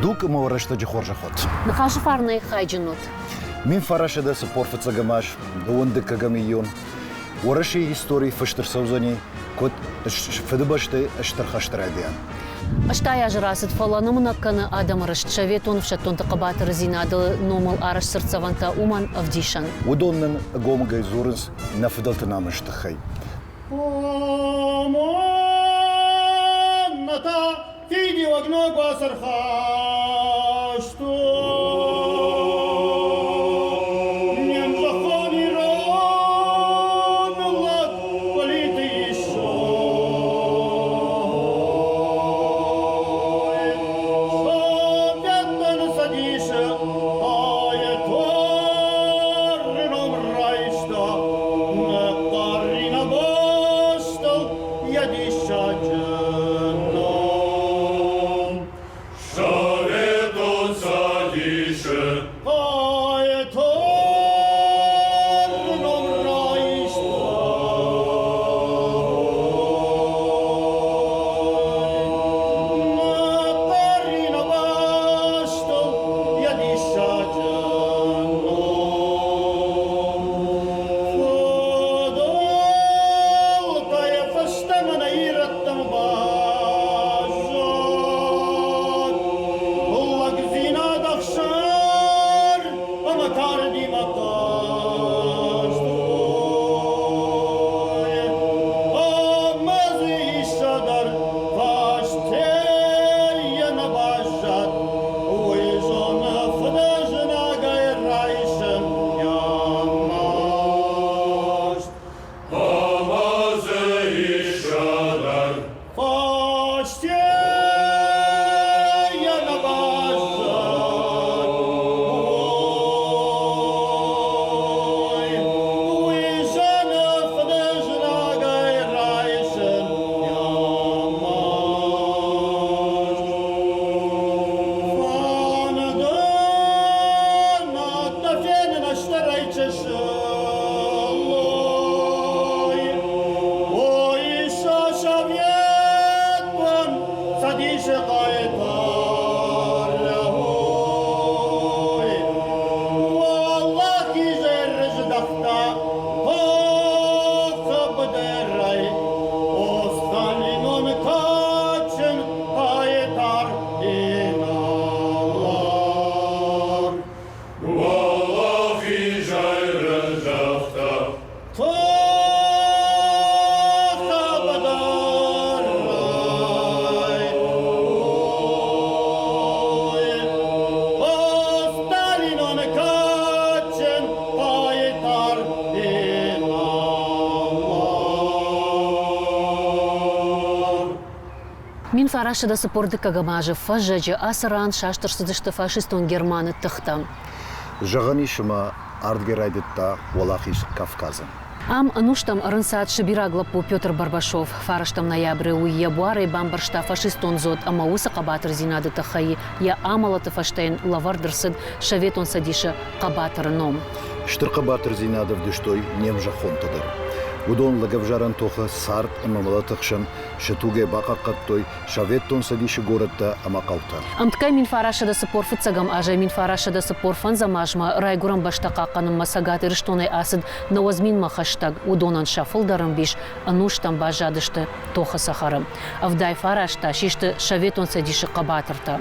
Дуг ӕмӕ рӕстӕджы хорзӕх уӕд. Ныхасы фарнӕй хайджын ут. 1945 аз, дыууын дыккӕгӕм июн, Уӕрӕсейы историйы фыст ӕрцӕудзӕни, куыд Фыдыбӕстӕйы Стыр хӕсты райдиан. 80 азы рацыд, фӕлӕ нымынӕг кӕны адӕмы рыст советон ӕфсӕддонты хъӕбатырдзинады номыл арӕзт цыртдзӕвӕнтӕ уымӕн ӕвдисӕн. Уыдон нын ӕгомыгӕй дзурынц нӕ фыдӕлты намысы тыххӕй. Омонната фидиуӕг ног уац ӕрхастой. Не мзӕххон ирон лӕг Плиты Иссой. Советон Цӕдисы Аэторы ном райста нӕ хъарина бӕстыл йӕ диссаджы ном. Советон Цӕдисы Аэторы ном райста. Нӕ хъарина бӕстыл йӕ диссаджы ном. Фыдӕлтӕ йӕ фӕстӕмӕ нӕ ирӕттӕм баззад. Лӕгдзинад ӕхсар ӕмӕ кардимӕ хъазтой. Ӕмӕ дзы исса дӕр фӕстейӕ нӕ баззад. Уый зоны фыдызнагӕй райсын йӕ маст. Ӕмӕ дзы исса дӕр Фӕстейӕ нӕ баззад. Ой, уый зоны фыдызнагӕй райсын йӕ маст. Фӕнды мӕ дӕ фенын ӕстӕрӕй чысылой. Ой, Советон Цӕдисы хъайтар ой, Уӕлахизы рыздӕхта тохы быдырӕй, О Сталинон кадджын хъайтар инӕлар. Уӕлахизӕй рыздӕхта Тохы быдырӕй, ой, О Сталинон кадджын хъайтар инӕлар. 1942 азы фӕззӕджы ацы ран саст ӕрцыдысты фашистон Германы тыхтӕ. Зӕгъӕн ис, ӕмӕ ардгӕ райдыдта Уӕлахиз Кавказы. Ам ӕнустӕм ӕрынцад сыбираг лӕппу Петр Барбашов. Фарӕстӕм ноябры уый йӕ буарӕй бамбӕрзта фашистон дзот ӕмӕ уыцы хъӕбатырдзинады тыххӕй йӕ амӕлӕты фӕстӕ йын лӕвӕрд ӕрцыд Советон Цӕдисы хъӕбатыры ном. Стыр хъӕбатырдзинад ӕвдыстой не мзӕххонтӕ дӕр. Уыдон лӕгӕвзарӕн тохы цард ӕмӕ мӕлӕты хсӕн сӕ тугӕй бахъахъхъӕдтой Советон Цӕдисы горӕттӕ ӕмӕ хъӕутӕ. Ӕмткӕй 1945 азӕй 1945 азмӕ Райгуырӕн бӕстӕ хъахъхъӕнынмӕ Цӕгат Ирыстонӕй ацыд 90 минмӕ хӕстӕг, уыдонӕн сӕ фылдӕр ӕмбис ӕнустӕм баззадысты тохы цӕхӕры. 79 та систы Советон Цӕдисы хъӕбатыртӕ.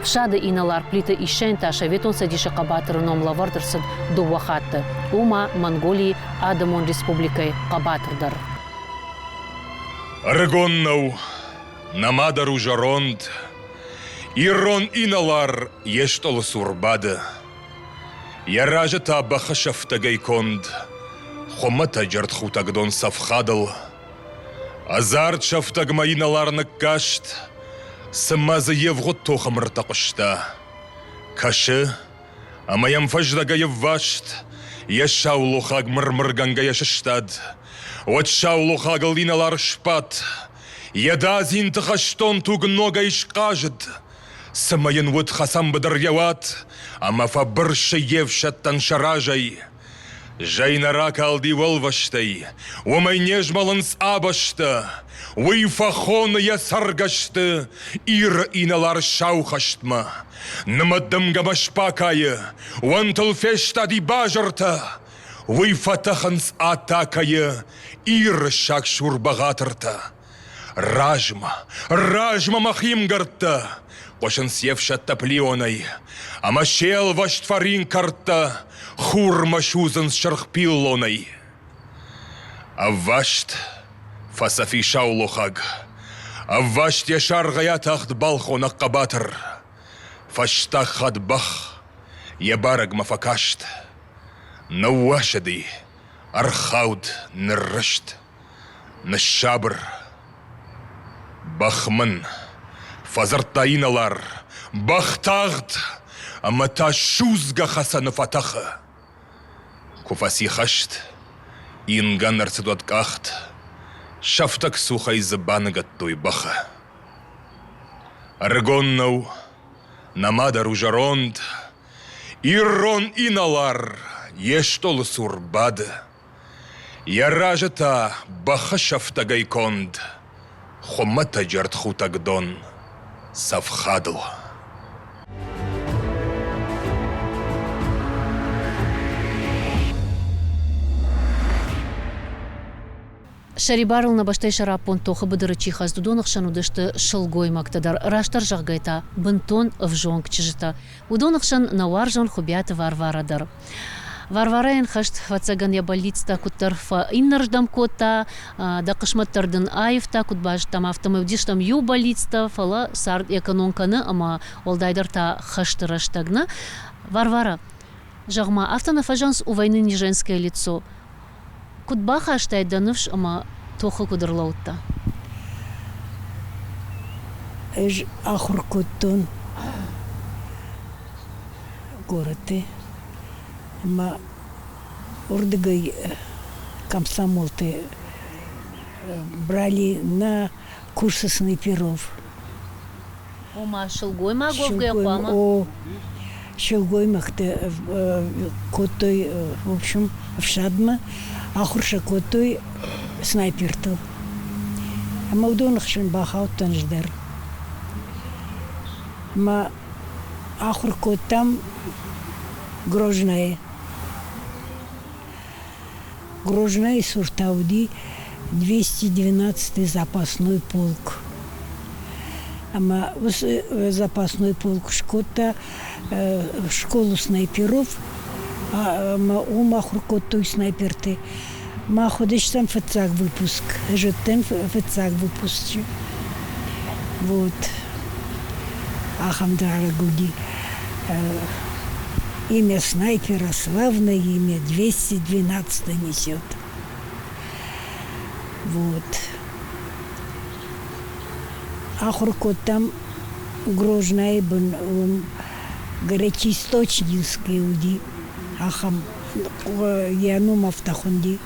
Фсады инӕлар Плиты Иссӕйӕн та Советон Цӕдисы хъӕбатыры ном лӕвӕрд ӕрцыд дыууӕ хатты, у ма Монголийы Адӕмон Республикӕйы хъӕбатыр дӕр. Ӕрыгон нӕу, нӕма дӕр у зӕронд, Ирон инӕлар йе стъолы цур бады. Йӕ разы та бӕхы сӕфтӕгӕй конд хуымӕтӕджы ӕртхутӕгдон цӕфхадыл. Ӕдзард сӕфтӕгмӕ инӕлар ныккаст, цыма дзы евгъуыд тохы мыртӕ хъуыста. Кӕсы, ӕмӕ йӕм фӕздӕгӕй ӕвваст йӕ саулохаг мыр-мыргӕнгӕйӕ сыстад. Уӕд саулохагыл инӕлар сбадт, йӕ дадзинты хӕстон туг ногӕй схъазыд. Цымӕ йын уыд хӕцӕнбыдыр йӕ уат, ӕмӕ фӕбырсы йе фсӕдтӕн сӕ разӕй. Зӕй нӕ ракалди уӕлвӕзтӕй, уымӕй не змӕлынц абӕстӕ. Уый фӕхоны йӕ цӕргӕсты Иры инӕлар сау хӕстмӕ. Нымӕт дымгӕмӕ спакайы, уӕнтыл фестади базыртӕ. Уый фӕтӕхынц атакӕйы Иры сагсур бӕгъатыртӕ. Размӕ, размӕ мӕхи мгӕрттӕ! Хъуысынц йе фсӕдтӕ Плионӕй, ӕмӕ се лвӕст фӕрин кӕрдтӕ хурмӕ судзынц сырх пиллонӕй. Ӕвваст фӕцӕф и саулохаг, ӕвваст йӕ саргъӕй атахт балхонӕг хъӕбатыр. Фӕстаг хатт бӕх йӕ барӕгмӕ фӕкаст. Ныууасыди, ӕрхауд, ныррызт. Ныссабыр. Бӕх мын, фӕдзырдта инӕлар, бӕх тагъд ӕмӕ та судзгӕ хӕцӕны фӕтӕхы. Куы фӕци хӕст, ингӕн ӕрцыд уӕд къахт, сӕфтӕг цухӕй дзы баныгӕдтой бӕхы. Ӕрыгон нӕу, нӕма дӕр у зӕронд, ирон инӕлар йе стъолы цур бады. Йӕ разы та бӕхы сӕфтӕгӕй конд хуымӕтӕджы ӕртхутӕг дон цӕфхадыл. Сӕрибарыл нӕ бӕстӕйы сӕраппонд тохы быдыры чи хӕцыд, уыдоны хсӕн уыдысты сылгоймӕгтӕ дӕр, растдӕр зӕгъгӕ та, бынтон ӕвзонг чызджытӕ. Уыдоны хсӕн нӕ уарзон Хуыбиаты Варвара дӕр. Варварайӕн хӕст, ӕвӕццӕгӕн, йӕ бӕллицтӕ куыддӕр фӕиннӕрдӕм кодта, дӕ хъысмӕт дӕр дын аивта, куыд базыдтам, афтӕмӕй уыдыстӕм иу бӕллицтӕ, фӕлӕ цард эконом кӕны ӕмӕ уӕлдайдӕр та хӕсты рӕстӕг нӕ. Варвара, зӕгъ-ма, афтӕ нӕ фӕзӕгъынц у войны не женское лицо. Куыд бахастай дӕ ныфс ӕмӕ тохы куыд ӕрлӕудтӕ? Ӕз ахуыр кодтон горӕты ӕмӕ уырдыгӕй комсомолты брали на курсы снайперов. Ома сылгоймаг уӕвгӕ хъуамӕ? О, сылгоймӕгтӕ кодтой, в общем, ӕфсадмӕ, ахуыр сӕ кодтой снайпертыл. Ӕмӕ уыдоны хсӕн бахаудтӕн ӕз дӕр. Ӕмӕ ахуыр кодтам Грознайы. Грознайы цур та уыди 212-й запасной полк. Ӕмӕ уыцы запасной полк скодта школу снайперов, ӕмӕ уым ахуыр кодтой снайперты. Мах уыдыстӕм фыццаг выпуск, ӕз уыдтӕн фыццаг выпусчы. Вот. Ахӕм дарӕг уыди. Имя снайпера славное имя 212 несет. Вот. Ахуыр кодтам Грознайы бын уым горячеисточнинский уыди ахӕм йӕ ном афтӕ хуынди.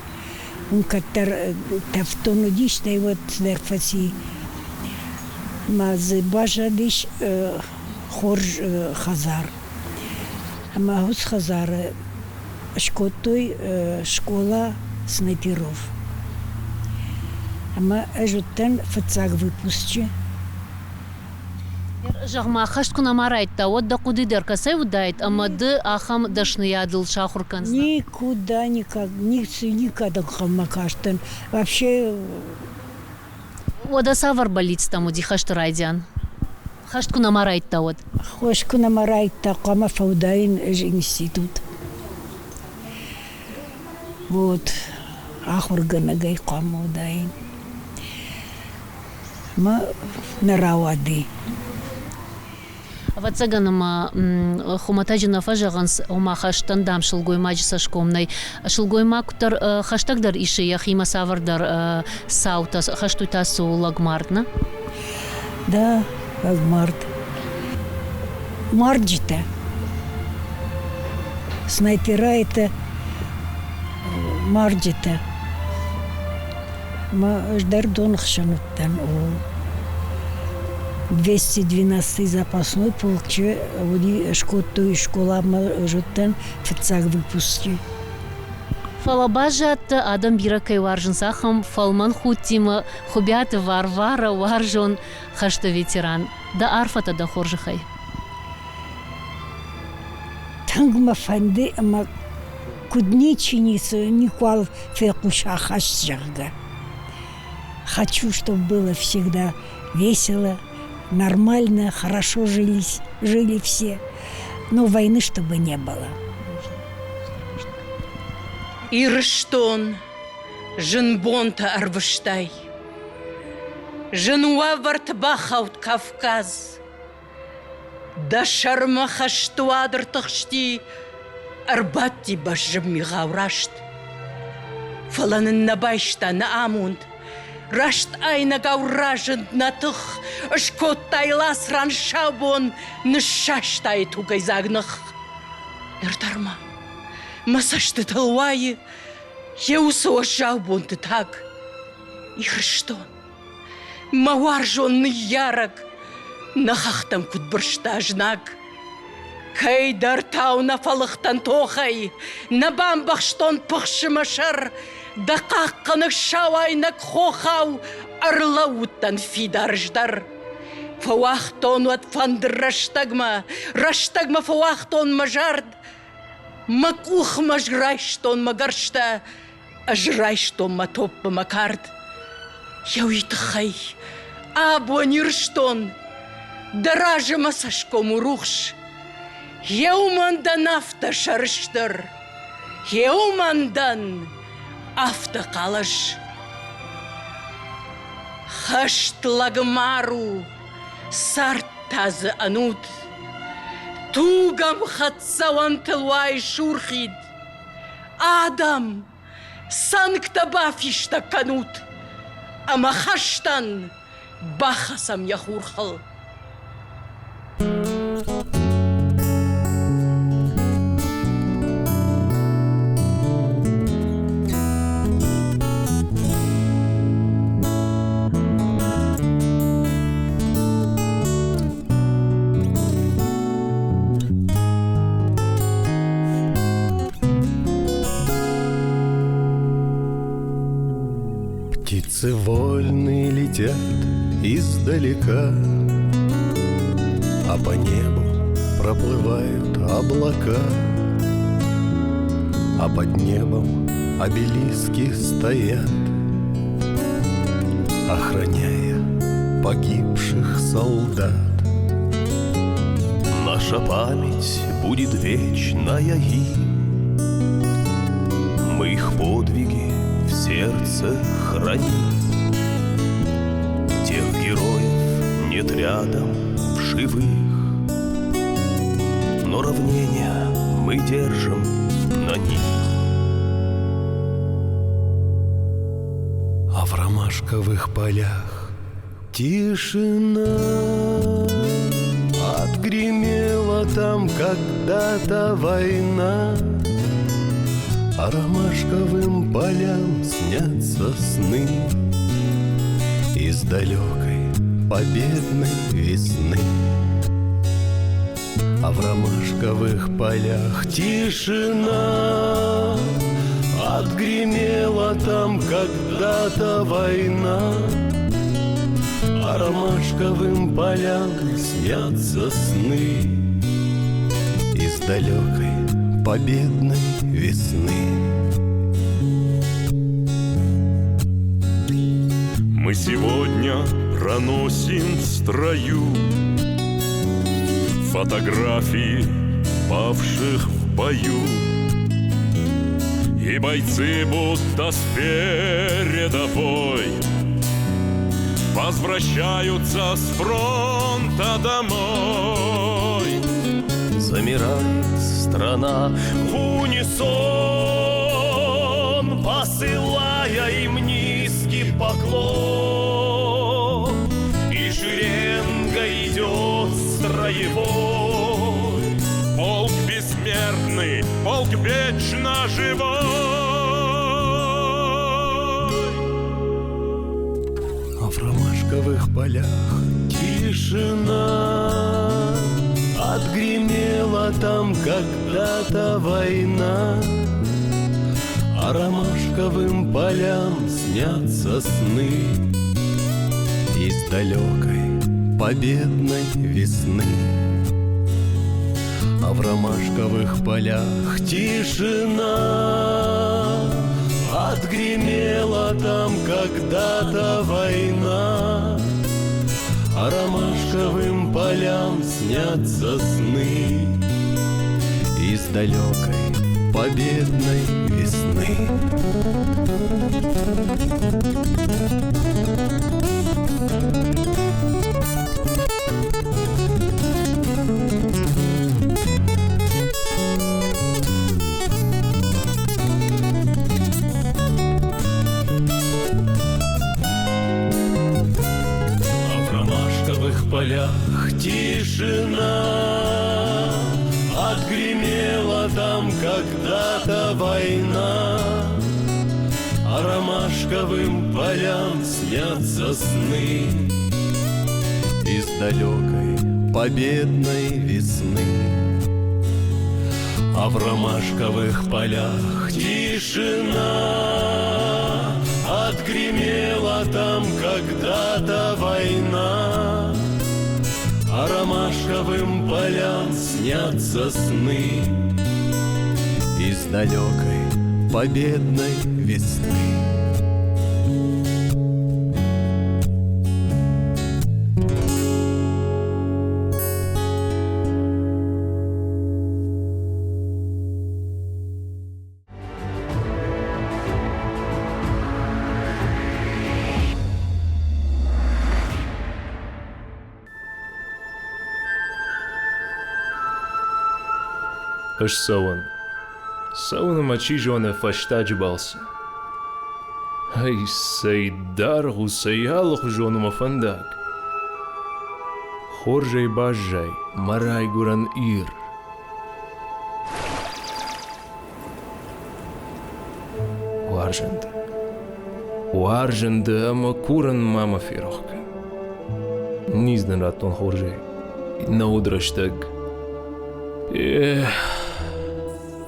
Уым кӕддӕр тӕвддон уыди, стӕй уӕд цыдӕр фӕци. Ӕмӕ дзы баззадис хорз хӕдзар. Ӕмӕ уыцы хӕдзары скодтой скъола снайперов. Ӕмӕ ӕз уыдтӕн фыццаг выпусчы. Зӕгъ-ма, хӕст куы нӕма райдыдта, уӕд дӕ хъуыды дӕр кӕцӕй уыдаид ӕмӕ ды ахӕм дӕсныйадыл сахуыр кӕндзынӕ? Никуда никак, ницы, никӕд ӕнхъӕлмӕ кастӕн. Вообще Уӕдӕ цавӕр бӕллицтӕм уыди хӕсты райдиан? Хӕст куы нӕма райдыдта, уӕд? Хӕст куы нӕма райдыдта, хъуамӕ фӕуыдаин ӕз институт. Вот, ахуыргӕнӕгӕй хъуамӕ уыдаин. Мӕ нӕ рауади. Ӕвӕццӕгӕн ӕмӕ хуымӕтӕджы нӕ фӕзӕгъынц, ома хӕстӕн, дам, сылгоймаджы цӕсгом нӕй. Сылгоймаг куыддӕр хӕстӕгдӕр исы йӕхимӕ цавӕрдӕр цаутӕ, хӕст уый та цы у, лӕгмард, нӕ? Да, лӕгмард. Марджытӕ. Снайпера это марджытӕ. Ӕмӕ ӕз дӕр доны хсӕн уыдтӕн. 212 запасной полчы уыди, скодтой скъоламӕ ӕз уыдтӕн фыццаг выпусчы. Фӕлӕ баззадтӕ, адӕм бирӕ кӕй уарзынц, ахӕм фӕлмӕн худтимӕ Хуыбиаты Варвара уарзон хӕсты ветеран. Дӕ арфӕтӕ дӕ хорзӕхӕй. Тынг мӕ фӕнды ӕмӕ куыд ничи ницы никуал фехъуса хӕст, зӕгъгӕ. Хочу, чтобы было всегда весело, нормально, хорошо жились, жили все, но войны чтобы не было. Ирыстон зын бонтӕ ӕрвыстай. Зын уавӕрты бахауд Кавказ. Дӕ сӕрмӕ хӕсты уад ӕртыхсти, ӕрбадти бӕззын мигъау раст. Фӕлӕ нын нӕ байста нӕ амонд, раст айнӕгау разынд нӕ тых, ыскодтай ласран сау бон, ныссастай тугӕйдзаг ных. Ныр дӕр ма мӕ цӕстытыл уайы йӕ уыцы уӕззау бонты таг. Ирыстон, мӕ уарзон ныййарӕг, нӕ хӕхтӕм куыд бырста знаг. Кӕйдӕртау нӕ фӕлыгътӕн тохӕй, нӕ бамбӕхстон пыхсы мӕ сӕр, дӕ хъахъхъӕнӕг сауайнӕг хохау ӕрлӕууыдтӕн фидар ӕз дӕр. Фӕуагътон уӕд фӕндыр рӕстӕгмӕ, рӕстӕгмӕ фӕуагътон мӕ зард, мӕ къухмӕ ӕз райстон мӕ гӕрзтӕ, ӕз райстон мӕ топпы мӕ кард. Еуи тыххӕй абон Ирыстон дӕ разы мӕ цӕсгом у рухс. Еумӕн дӕн афтӕ сӕрыстыр, еумӕн дӕн афтӕ хъӕлӕс. Хӕст лӕгмар у, цард та дзы ӕнуд. Тугӕмхӕццӕуӕнтыл уайы сурхид. Адӕм, цӕнгтӕ бафистӕг кӕнут ӕмӕ хӕстӕн бахӕцӕм йӕ хурхыл. Птицы вольные летят издалека, А по небу проплывают облака, А под небом обелиски стоят, Охраняя погибших солдат. Наша память будет вечная им, Мы их подвиги в сердце храним. Тех героев нет рядом в живых, Но равнение мы держим на них. А в ромашковых полях тишина. Отгремела там когда-то война, А ромашковым полям снятся сны Из далекой победной весны. А в ромашковых полях тишина. Отгремела там когда-то война, А ромашковым полям снятся сны Из далекой победной весны. Мы сегодня проносим в строю Фотографии павших в бою. И бойцы будто с передовой Возвращаются с фронта домой. Замирает страна в унисон, Посылая им низкий поклон. И шеренга идет строевой. Полк бессмертный, полк вечно живой. А в ромашковых полях тишина. Отгремела там когда-то война, А ромашковым полям снятся сны Из далекой победной весны. А в ромашковых полях тишина Отгремела там когда-то война А ромашковым полям снятся сны Из далекой победной весны. А в ромашковых полях тишина Отгремела там когда-то война А ромашковым полям снятся сны Из далекой победной весны А в ромашковых полях тишина Отгремела там когда-то война А ромашковым полям снятся сны Из далекой победной весны. Ӕз цӕуын. Цӕуын ӕмӕ чи зоны фӕстаджы балцы. Ай, цӕй даргъ у, цӕй алыхуызон у мӕ фӕндаг. Хорзӕй баззай, мӕ райгуырӕн Ир. Уарзын дӕ. Уарзын дӕ ӕмӕ курын ма мӕ ферох кӕн. Низ дын радтон хорзӕй. Нӕ уыд рӕстӕг. Эх,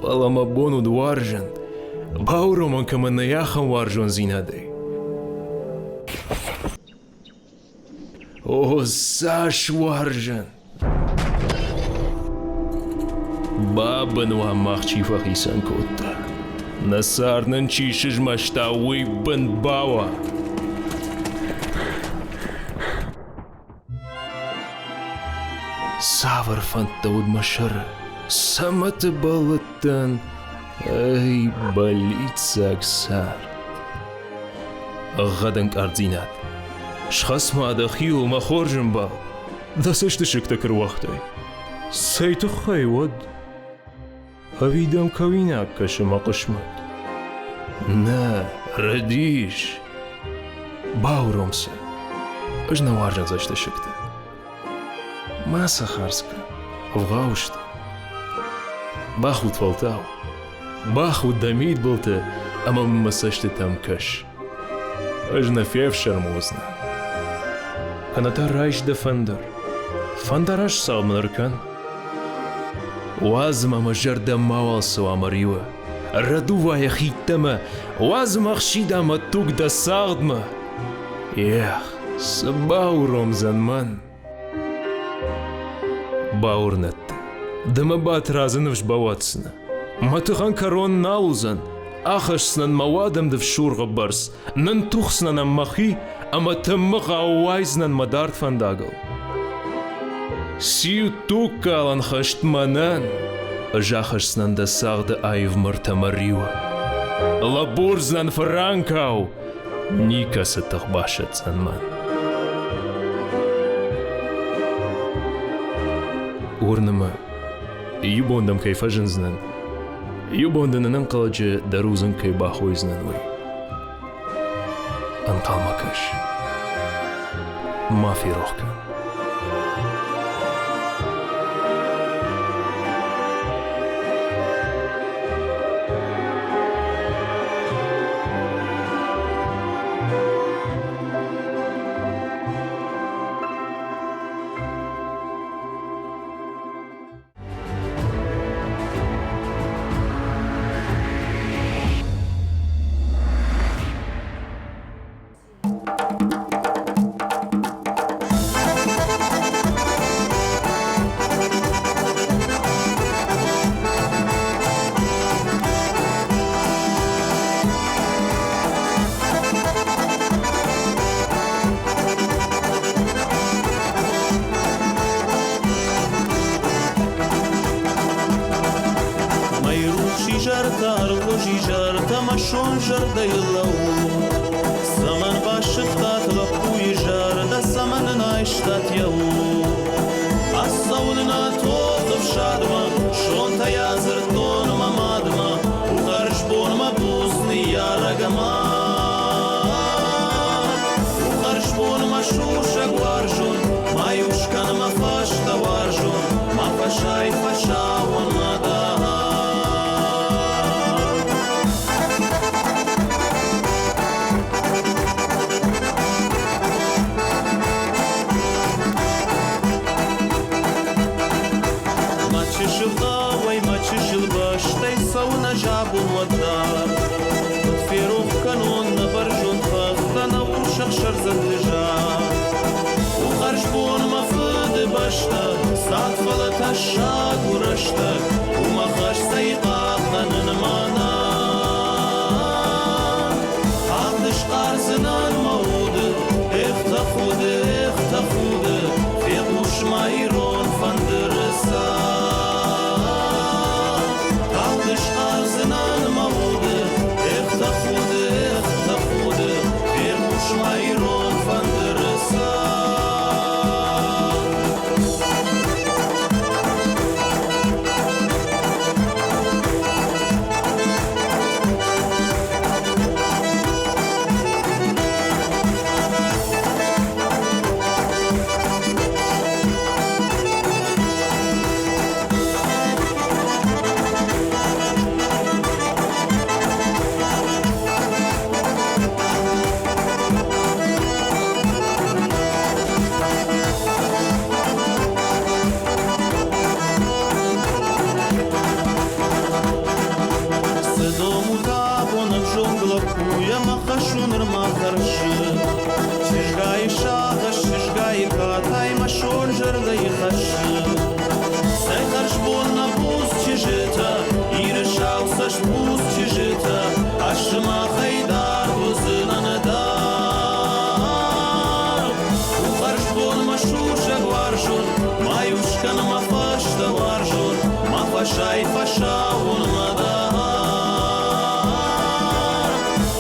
фӕлӕ мӕ бон уыд уарзын. Бауромӕн кӕмӕн нӕй ахӕм уарзондзинадӕй. О, цас уарзын! Бабын уӕ мах чи фӕхицӕн кодта, нӕ цард нын чи сызмӕста, уый бын бауа. Цавӕр фӕндтӕ уыд мӕ сӕры, цӕмӕты бӕллыдтӕн, ӕй, бӕллиццаг цард. Ӕгъгъӕд ӕнкъарддзинад. Схӕц-ма дӕхиуыл, мӕ хорз ӕмбал, дӕ цӕстысыгтӕ куы руагътай. Цӕй тыххӕй уӕд? Ӕви дӕм кӕуинаг кӕсы мӕ хъысмӕт? Нӕ, рӕдийыс. Бауром сӕ. Ӕз нӕ уарзын цӕстысыгтӕ. Ма сӕ хардз кӕн, ӕвгъау сты. Бахудт фӕлтау. Бахудт дӕ мидбылты ӕмӕ мӕ цӕстытӕм кӕс. Ӕз нӕ фефсӕрмы уыдзынӕн. Кӕнӕ та райс дӕ фӕндыр. Фӕндараст цал мын ӕркӕн. Уадз мӕ мӕ зӕрдӕ мауал цӕуа мӕ риуы. Рӕдува йӕхи ӕддӕмӕ, уадз мӕ хсида мӕ туг дӕ цагъдмӕ. Эх, цы бауромдзӕн мӕн? Бауырнӕд дӕ, ды мӕ Батрадзы ныфс бауадздзынӕ. Мӕ тыхӕн кӕрон нал уыдзӕн, ахӕсдзынӕн мӕ уадӕмды фсургъы бӕрц, нынтухдзынӕн ӕм мӕхи ӕмӕ тымыгъау уайдзынӕн мӕ дард фӕндагыл. Циу тугкалӕн хӕст мӕнӕн, ӕз ахӕсдзынӕн дӕ цагъды аив мыртӕ мӕ риуы. Лӕбурдзынӕн фыранкау, никӕцы тых басӕтдзӕн мӕн. Уырны мӕ, иу бон дӕм кӕй фӕзындзынӕн, иу бон дын ӕнӕнхъӕлӕджы дӕ рудзынг кӕй бахойдзынӕн, уый. Ӕнхъӕлмӕ кӕс. Ма ферох кӕн. сон зӕрдӕйы лӕуу. Цӕмӕн басыгътат лӕппуйы зӕрдӕ, цӕмӕн ын айстат йӕ уд? Ацӕуын нӕ тохы фсадмӕ, сонтӕй адзырдтон мӕ мадмӕ, у хӕрзбон мӕ буц ныййарӕг мад. У хӕрзбон мӕ сусӕг уарзон, ма-иу скӕн мӕ фӕстӕ уарзон, ма фӕсай фӕсауон мӕ дӕ. Мӕ чысыл хъӕуӕй, мӕ чысыл бӕстӕй цӕуын ӕз абон уӕддӕр. Куыд ферох кӕнон нӕ бӕрзонд хӕхтӕ, нӕ урс ӕхсӕрдзӕнты зар. У хӕрзбон мӕ фыдыбӕстӕ, цад, фӕлӕ тӕссаг у рӕстӕг, уымӕ хӕссӕй хъахъхъӕнын мӕнӕн. Тагъд схъӕрдзынӕн мӕ уды, эх, тӕхуды, эх, тӕхуды, фехъус ма ирон фӕндыры цагъд. Тагъд схъӕрдзынӕн мӕ уды, эх, тӕхуды, эх, тӕхуды, фехъус ма ирон фӕндыры цагъд. Цы домут абон ӕвзонг лӕппуйӕ мӕ хӕс у нырма хӕрзы. Чызгайы сагъӕс, чызгайы катай мӕ сон зӕрдӕйы хӕссы. Цӕй хӕрзбон нӕ буц чызджытӕ, Иры сауцӕст буц чызджытӕ, ӕз сымахӕй дард уыдзынӕн дард. У хӕрзбон мӕ сусӕг уарзон, ма-иу скӕн мӕ фӕстӕ уарзон, ма фӕсай фӕсауонмӕ дӕр.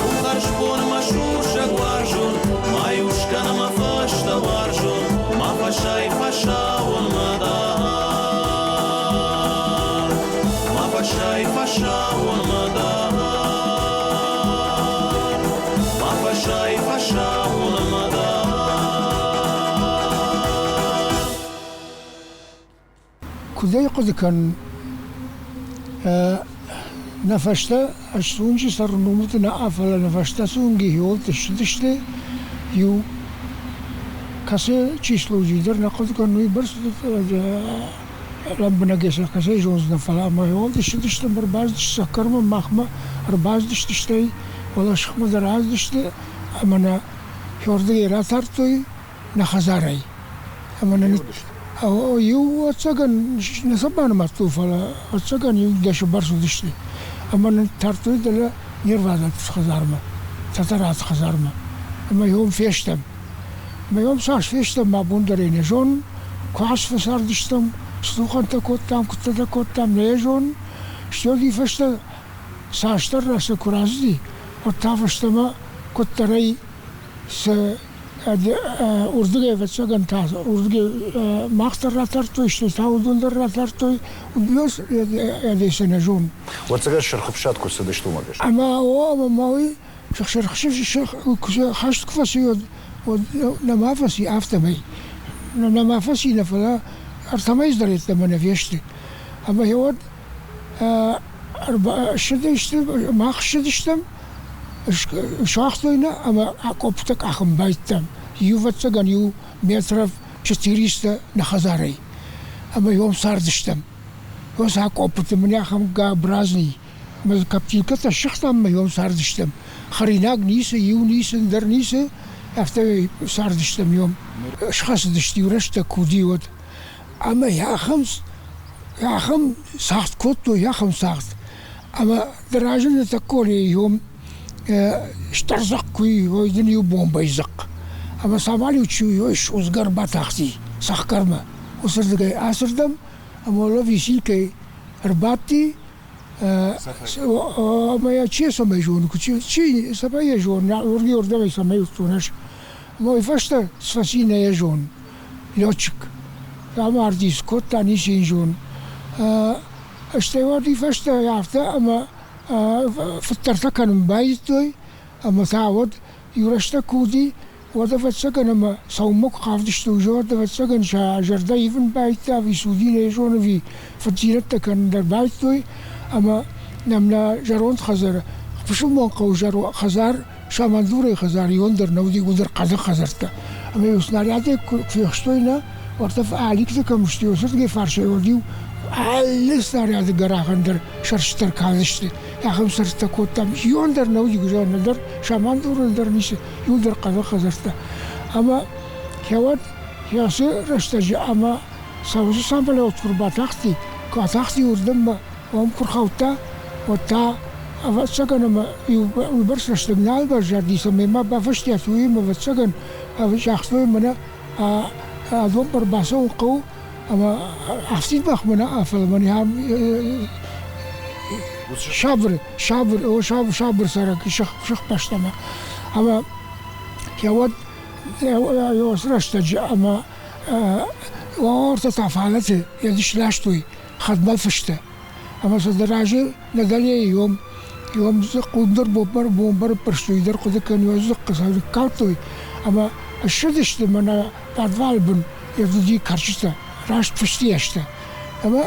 У хӕрзбон мӕ сусӕг уарзон, ма-иу скӕн мӕ фӕстӕ уарзон, ма фӕсай фӕсауонмӕ дӕр. Ма фӕсай фӕсауонмӕ дӕр. Ма фӕсай фӕсауонмӕ дӕр. Куыд ӕй хъуыды кӕнын, нӕ фӕстӕ ӕз сӕр номыты нӕ, фӕлӕ нӕ фӕстӕ цы уынги хиуӕлттӕ ссыдысты, иу кӕцы число дӕр нӕ хъуыды кӕнын, уыйбӕрц лӕмбынӕгӕй сӕ кӕцӕй зондзынӕ, фӕлӕ ӕмӕ хиуӕлттӕ ссыдысты ӕмӕ ӕрбацыдысты цӕхгӕрмӕ махмӕ ӕрбацыдысты, стӕй уӕлӕсыхмӕ дӕр ацыдысты ӕмӕ нӕ хиуӕрдыгӕй ратардтой нӕ хӕдзарӕй. Ӕмӕ нын иу ӕцӕгӕн нӕ сӕ банымадтон, фӕлӕ ӕцӕгӕн иу дӕсы бӕрц уыдысты. Ӕмӕ нын тардтой дӕлӕ не рвадӕлты хӕдзармӕ, Тӕтӕраты хӕдзармӕ. Ӕмӕ йом фестӕм. Ӕмӕ йом цас фестӕм, мӕ бон дӕр ӕй нӕ зонын. Куы ас фӕцардыстӕм, стухӕнтӕ кодтам, куыдтӕ кодтам, нӕ йӕ зонын. Стӕй фӕстӕ цасдӕр рӕстӕг куы рацыди, уӕд та фӕстӕмӕ куыддӕрӕй сӕ уырдыгӕй, ӕвӕццӕгӕн та уырдыгӕй мах дӕр ратардтой, стӕй та уыдон дӕр ратардтой. Одессӕ нӕ зонын. Ӕвӕццӕгӕн Сырх ӕфсад куы цыдысты, уымӕ гӕсгӕ. Ӕмӕ о, ӕмӕ ма уый Сырх хӕст куы фӕци, уӕд нӕма фӕци, афтӕмӕй. Нӕма фӕци, нӕ фӕлӕ ӕртӕмӕй дӕр йеддӕмӕ нӕ фесты. Ӕмӕ уӕд ссыдысты, мах ссыдыстӕм, суагътой нӕ ӕмӕ акъопптӕ къахын байдтам. Иувӕццӕгӕн иу метров 400 нӕ хӕдзарӕй. Ӕмӕ йом цардыстӕм. Уыцы акъоппыты мын ахӕм г-образный мӕ коптилкӕтӕ ссыгътам ӕмӕ йом цардыстӕм. Хӕринаг ницы, иу ницы, ӕндӕр ницы, афтӕ цардыстӕм йом. Схӕцыдысты иу рӕстӕг куы уыди, уӕд. Ӕмӕ ахӕм ахӕм цагъд кодтой, ахӕм цагъд. Ӕмӕ ды разыны такколейы йом стыр дзыхъхъ куы ой дын иу бомбӕйы дзыхъхъ. Ӕмӕ цавӕр-иу чи ой судзгӕ ӕрбатахти цӕхгӕрмӕ. Уыцырдыгӕй ацырдӕм ӕмӕ уӕлӕ висилкӕй ӕрбадти. Ӕмӕ йӕ чи цӕмӕй зоны, чи цӕмӕй йӕ зоны, уырдӕмӕй цӕмӕй уыдтон ӕз. Ӕмӕ уый фӕстӕ фӕци нӕ йӕ зон, летчик. Амарди, скодта, ницы йын зон. Стӕй уӕд уый фӕстӕ афтӕ ӕмӕ фыддӕртӕ кӕнын байдыдтой, ӕмӕ та уӕд иу рӕстӕг куы уыди, уӕд, ӕвӕццӕгӕн, ӕмӕ сӕумӕ куы хъавдысты, уӕд, ӕвӕццӕгӕн, сӕ зӕрдӕ ивын байдыдта ӕви судзинӕй зоны, ӕви фыддзинӕдтӕ кӕнын дӕр байдыдтой, ӕмӕ нӕм нӕ зӕронд хӕдзары, пысылмон хъӕуы хӕдзар, самандурӕй хӕдзар иуӕн дӕр нӕ уыди, уыдӕр хъӕды хӕдзӕрттӕ. Ӕмӕ-иу снарядӕй куы фехстой нӕ, уӕртӕ аликты кӕм сты, уыцырдыгӕй фарсӕй уӕд-иу алы снаряды гӕрахӕн дӕр сӕрстытӕ ркалдысты. Ахӕм сӕрстытӕ кодтам. Иуӕн дӕр нӕ уыди, нӕдӕр самандурӕн дӕр ницы, иуылдӕр хъӕды хӕдзӕрттӕ. Ӕмӕ кӕуӕд ацы рӕстӕджы ӕмӕ сӕ уыцы самолет куы рбатахти, куы атахти уырдӕммӕ, уым куы рхаудта, уӕд та, ӕвӕццӕгӕн, ӕмӕ уыйбӕрц рӕстӕг нал баззадис ӕмӕ ма бафӕстиат уыимӕ, ӕвӕццӕгӕн, загътой мӕнӕ адон ӕрбацӕуын хъӕуы ӕмӕ афтид бӕх мӕнӕ, фӕлӕ мӕнӕ ам сабыр, сабыр, о, сабыр цӕрӕг сыхбӕстӕмӕ. Ӕмӕ уӕд уыцы рӕстӕджы ӕмӕ ортӕ та фалӕты йӕ сластой хӕдмӕл фыстӕ. Ӕмӕ сӕ дӕ разы нӕ дӕлейы иом, иом дзыхъхъ дӕр бомбар ӕппӕрстой, дӕр хъуыды кӕн, дзыхъхъы сӕ ныккалдтой ӕмӕ ссыдысты мӕнӕ подвалы бын уыди кӕрчытӕ, раст фыстийӕстӕ. Ӕмӕ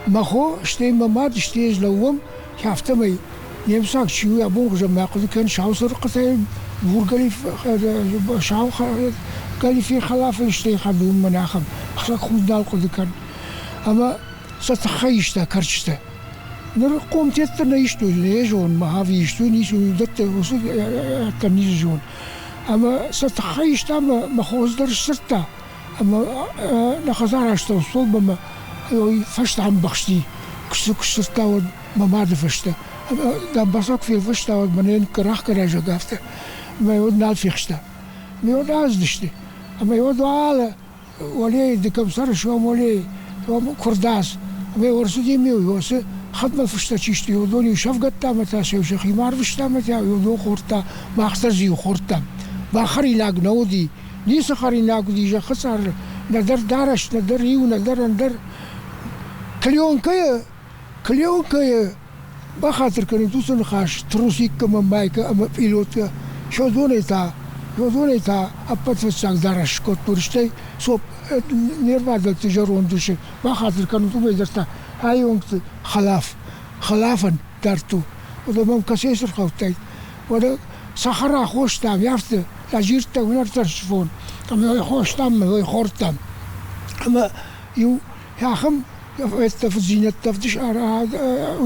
мӕ хо, стӕй мӕ мад, стӕй ӕз лӕууӕм, афтӕмӕй немыцаг чи у, абон хуызӕн мӕ хъуыды кӕн, сау цырыхъхъытӕй бур сау галифе хӕлафӕй стӕй хӕдон мӕн ахӕм хсӕг худ нал хъуыды кӕн. Ӕмӕ сӕ тыххӕй иста кӕрчытӕ. Ныр хъомтеттӕ нӕ истой, нӕ зон, ӕви истой, ницы, уыдӕттӕ уыцы ӕддӕм ницы зон. Ӕмӕ сӕ тыххӕй иста ӕмӕ мӕ хорз дӕр сдзырдта. Ӕмӕ нӕ хӕдзар астӕу столбӕмӕ фӕстӕ ӕмбӕхсти. Куы сдзырдта, уӕд мӕ мады фӕстӕ. Ӕмӕ дамбаца куы фелвӕста, уӕд мӕнӕ йын рахгӕрӕзӕг афтӕ. Ӕмӕ уӕд нал фехста. Ӕмӕ уӕд аздысты. Ӕмӕ уӕд уалӕ уӕлейы ды кӕм цӕрыс, уым уӕлейы, уым куырдадз. Ӕмӕ ӕрцыди ме уыцы хӕдмӕ фыстӕ чи сты, уыдон-иу сӕвгӕдта ӕмӕ та сӕ сӕхимӕ арвыста ӕмӕ та уыдон хордта, мах дӕр дзы-иу хордтам. Бахӕринаг нӕ уыди, ницы хӕринаг уыди зӕххы цъары, нӕдӕр дарӕс, нӕдӕр иу, нӕдӕр ӕндӕр. Клеенкӕйы Клеенкӕйы бахатыр кӕнут уыцы ныхас трусиккӕ ӕмӕ майкӕ ӕмӕ пъилоткӕ, содонӕй та, содонӕй та ӕппӕт фыццаг дарӕс скодтой, стӕй соп не рвадӕлты зӕронд усы бахатыр кӕнут, уымӕй дӕр та айонгты хӕлаф, хӕлафӕн дардтой. Уӕдӕ мӕм кӕцӕй цы рхаудтаид? Уӕдӕ сахара хостам, афтӕ лӕзирдта уынӕртӕрсфон, ӕмӕ хостам ӕмӕ хордтам. Ӕмӕ иу ахӕм фыддзинӕдтӕ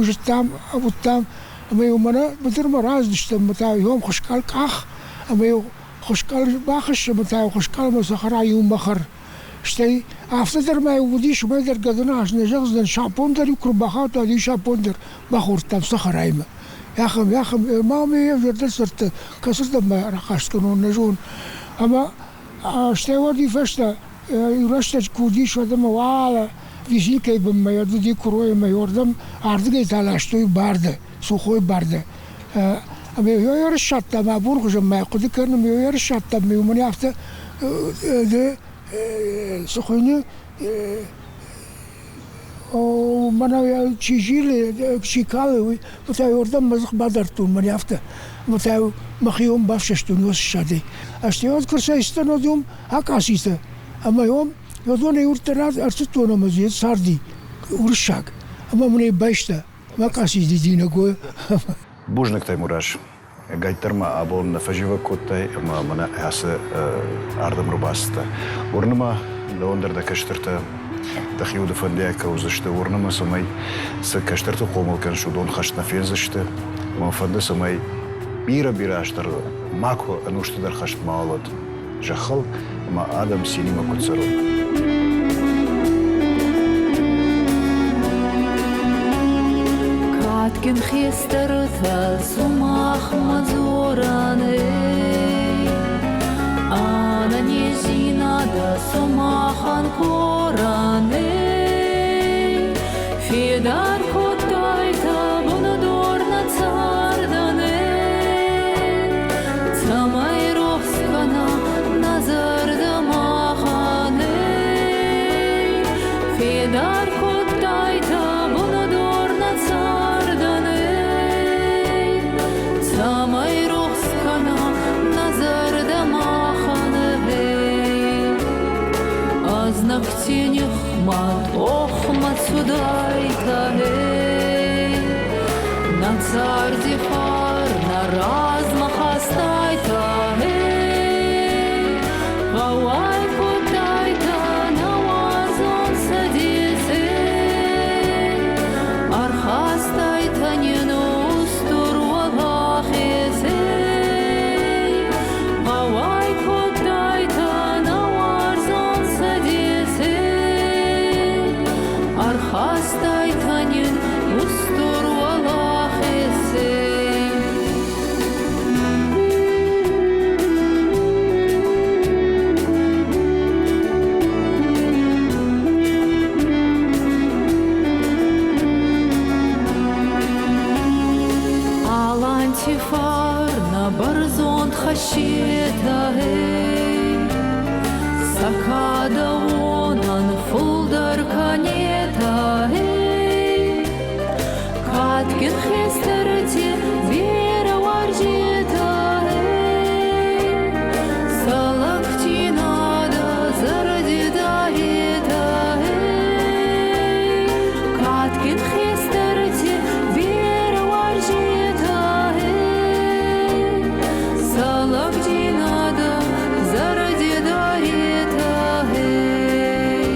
зыдтам, уыдтам, ӕмӕ-иу мӕнӕ быдырмӕ раздыстӕм ӕмӕ та-иу хуыскъӕл къах, ӕмӕ-иу хуыскъӕл бахӕсс ӕмӕ та-иу хуыскъӕлмӕ цӕхӕра иумӕ хӕр. Стӕй афтӕ дӕр ма-иу уыдис, уымӕй дӕр гӕдыныхас нӕ зӕгъдзынӕн, сапон дӕр-иу куы рбахаудта, уӕд-иу сапон дӕр бахордтам цӕхӕраимӕ. Ахӕм, ахӕм, ма мӕ йе взӕрдӕр цӕрдтӕ кӕцырдӕм ма рахъаст кӕнон, нӕ зон. Ӕмӕ стӕй уӕд уый фӕстӕ иу рӕстӕджы куы уыдис, уӕд ӕмӕ уалӕ визиткӕйы бынмӕ уӕд уыди куырой ӕмӕ уырдӕм ардыгӕй та ластой барды, сухой барды. Ӕмӕ йӕ ӕрыссадтам, абон хуызӕн ма хъуыды кӕнын, ӕмӕ йӕ ӕрыссадтам, ӕмӕ уымӕн афтӕ цы хуыйны, мӕнӕ чи зилы, чи калы, уый та уырдӕм мӕ дзых бадардтон, мӕнӕ афтӕ. Ӕмӕ та мӕхион бафсӕстон уыцы ссадӕй. Ӕз уӕд куы рцӕйцыдтӕн, уӕд уым акъацитӕ. Ӕмӕ уым уыдонӕй уырдтӕ ӕрцыдтон ӕмӕ дзы царди уырыссаг. Ӕмӕ мын ӕй байста мӕ къаци дидинӕг. Бузныг, Таймураз. Ӕгайтдӕр ма абон нӕ фӕзивӕг кодтай ӕмӕ мӕнӕ ацы ардӕм ӕрбацыдтӕ. Уырны мӕ, дӕуӕн дӕр дӕ кӕстӕртӕ дӕхи уды фӕндиаг кӕудзысты. Уырны мӕ, цӕмӕй цы кӕстӕрты хъомыл кӕныс, уыдон хӕст нӕ фендзысты. Мӕ фӕнды, цӕмӕй бирӕ-бирӕ азты макуы ӕнусты дӕр хӕст ма уӕд зӕххыл ӕмӕ адӕм цинимӕ куыд цӕрой. Кадгин хестӕртӕ сумахмӕ дзорӕн ӕй, ӕнӕнездзийнадӕ сумахӕн корӕн ӕй, федар кодтайтӕ. Знӕгти нихмӕ тохмӕ цудайтӕ, эй. Нӕ царди фарнӕ размӕ хастайтӕ, эй. Гъӕуай кодтайтӕ нӕ уарзон Цӕдес, эй. Ӕрхастайтӕ нин устур уӕлахез, эй. Гъӕуай кодтайтӕ нӕ уарзон Цӕдес, эй. Ӕрхастайтӕ нин устур уӕлахез, эй. Аланти фарнӕ бӕрзонд хӕссетӕ, эй, Сӕ кадӕ уонӕн фулдӕр кӕнетӕ, эй. Кадгин хестӕрти берӕ уарзетӕ, эй. Сӕ лӕгдзийнадӕ зӕрди даретӕ, эй. Кадгин хестӕрти берӕ уарзетӕ, эй. Сӕ лӕгдзийнадӕ зӕрди даретӕ, эй.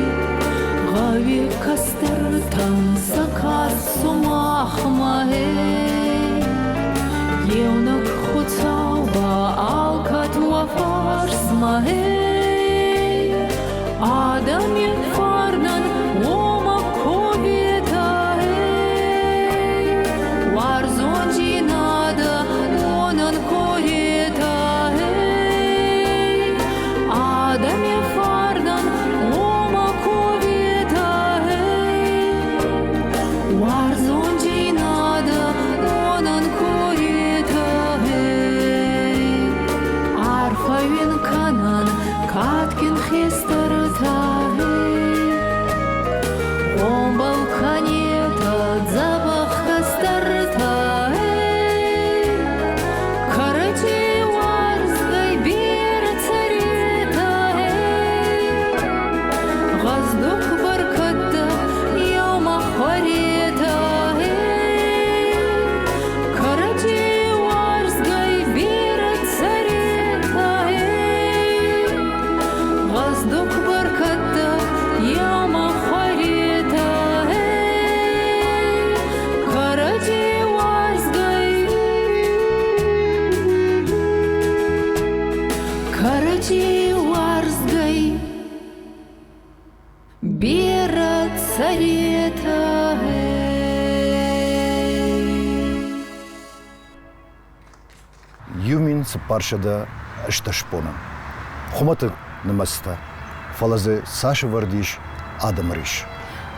Гъӕуи кӕстӕртӕн сӕ каст сумахмӕ, эй. Еунӕг Хуцау ба алкӕд уӕ фарсмӕ, эй. Адӕми фарнӕн уомӕ коветӕ, эй. Уарзондзийнадӕ уонӕн коретӕ, эй. Адӕми фарнӕн уомӕ коветӕ, эй. Уарзондзийнадӕ уонӕн коретӕ, эй. Арфӕ уин кӕнӕн кадгин хестӕртӕ, эй. Гъомбӕл кӕнетӕ дзӕбӕх кӕстӕртӕ, эй. Кӕрӕдзей уарзгӕй берӕ цӕретӕ, эй. Гъӕздуг бӕркӕдтӕ еумӕ хуӕретӕ, эй. Кӕрӕдзей уарзгӕй берӕ цӕретӕ, эй. Гъӕздуг бӕркӕдтӕ еумӕ хуӕретӕ, эй. Кӕрӕдзей уарзгӕй Кӕрӕдзей уарзгӕй берӕ цӕретӕ, эй. 1480 боны. Хуымӕтӕг нымӕцтӕ, фӕлӕ дзы цас ӕвӕрд ис адӕмы рис.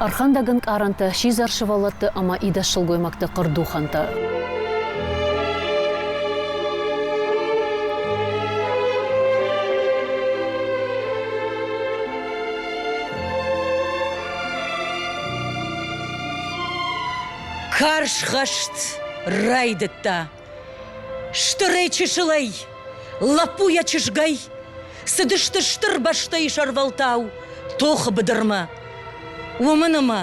Ӕрхӕндӕг ӕнкъарӕнтӕ, сидзӕр сывӕллӕтты ӕмӕ идӕдз сылгоймӕгты хъырдухӕнтӕ. Карз хӕст райдыдта. Стырӕй-чысылӕй, лӕппуйӕ-чызгӕй цыдысты стыр бӕстӕйы сӕрвӕлтау тохы быдырмӕ. Уымӕн ӕмӕ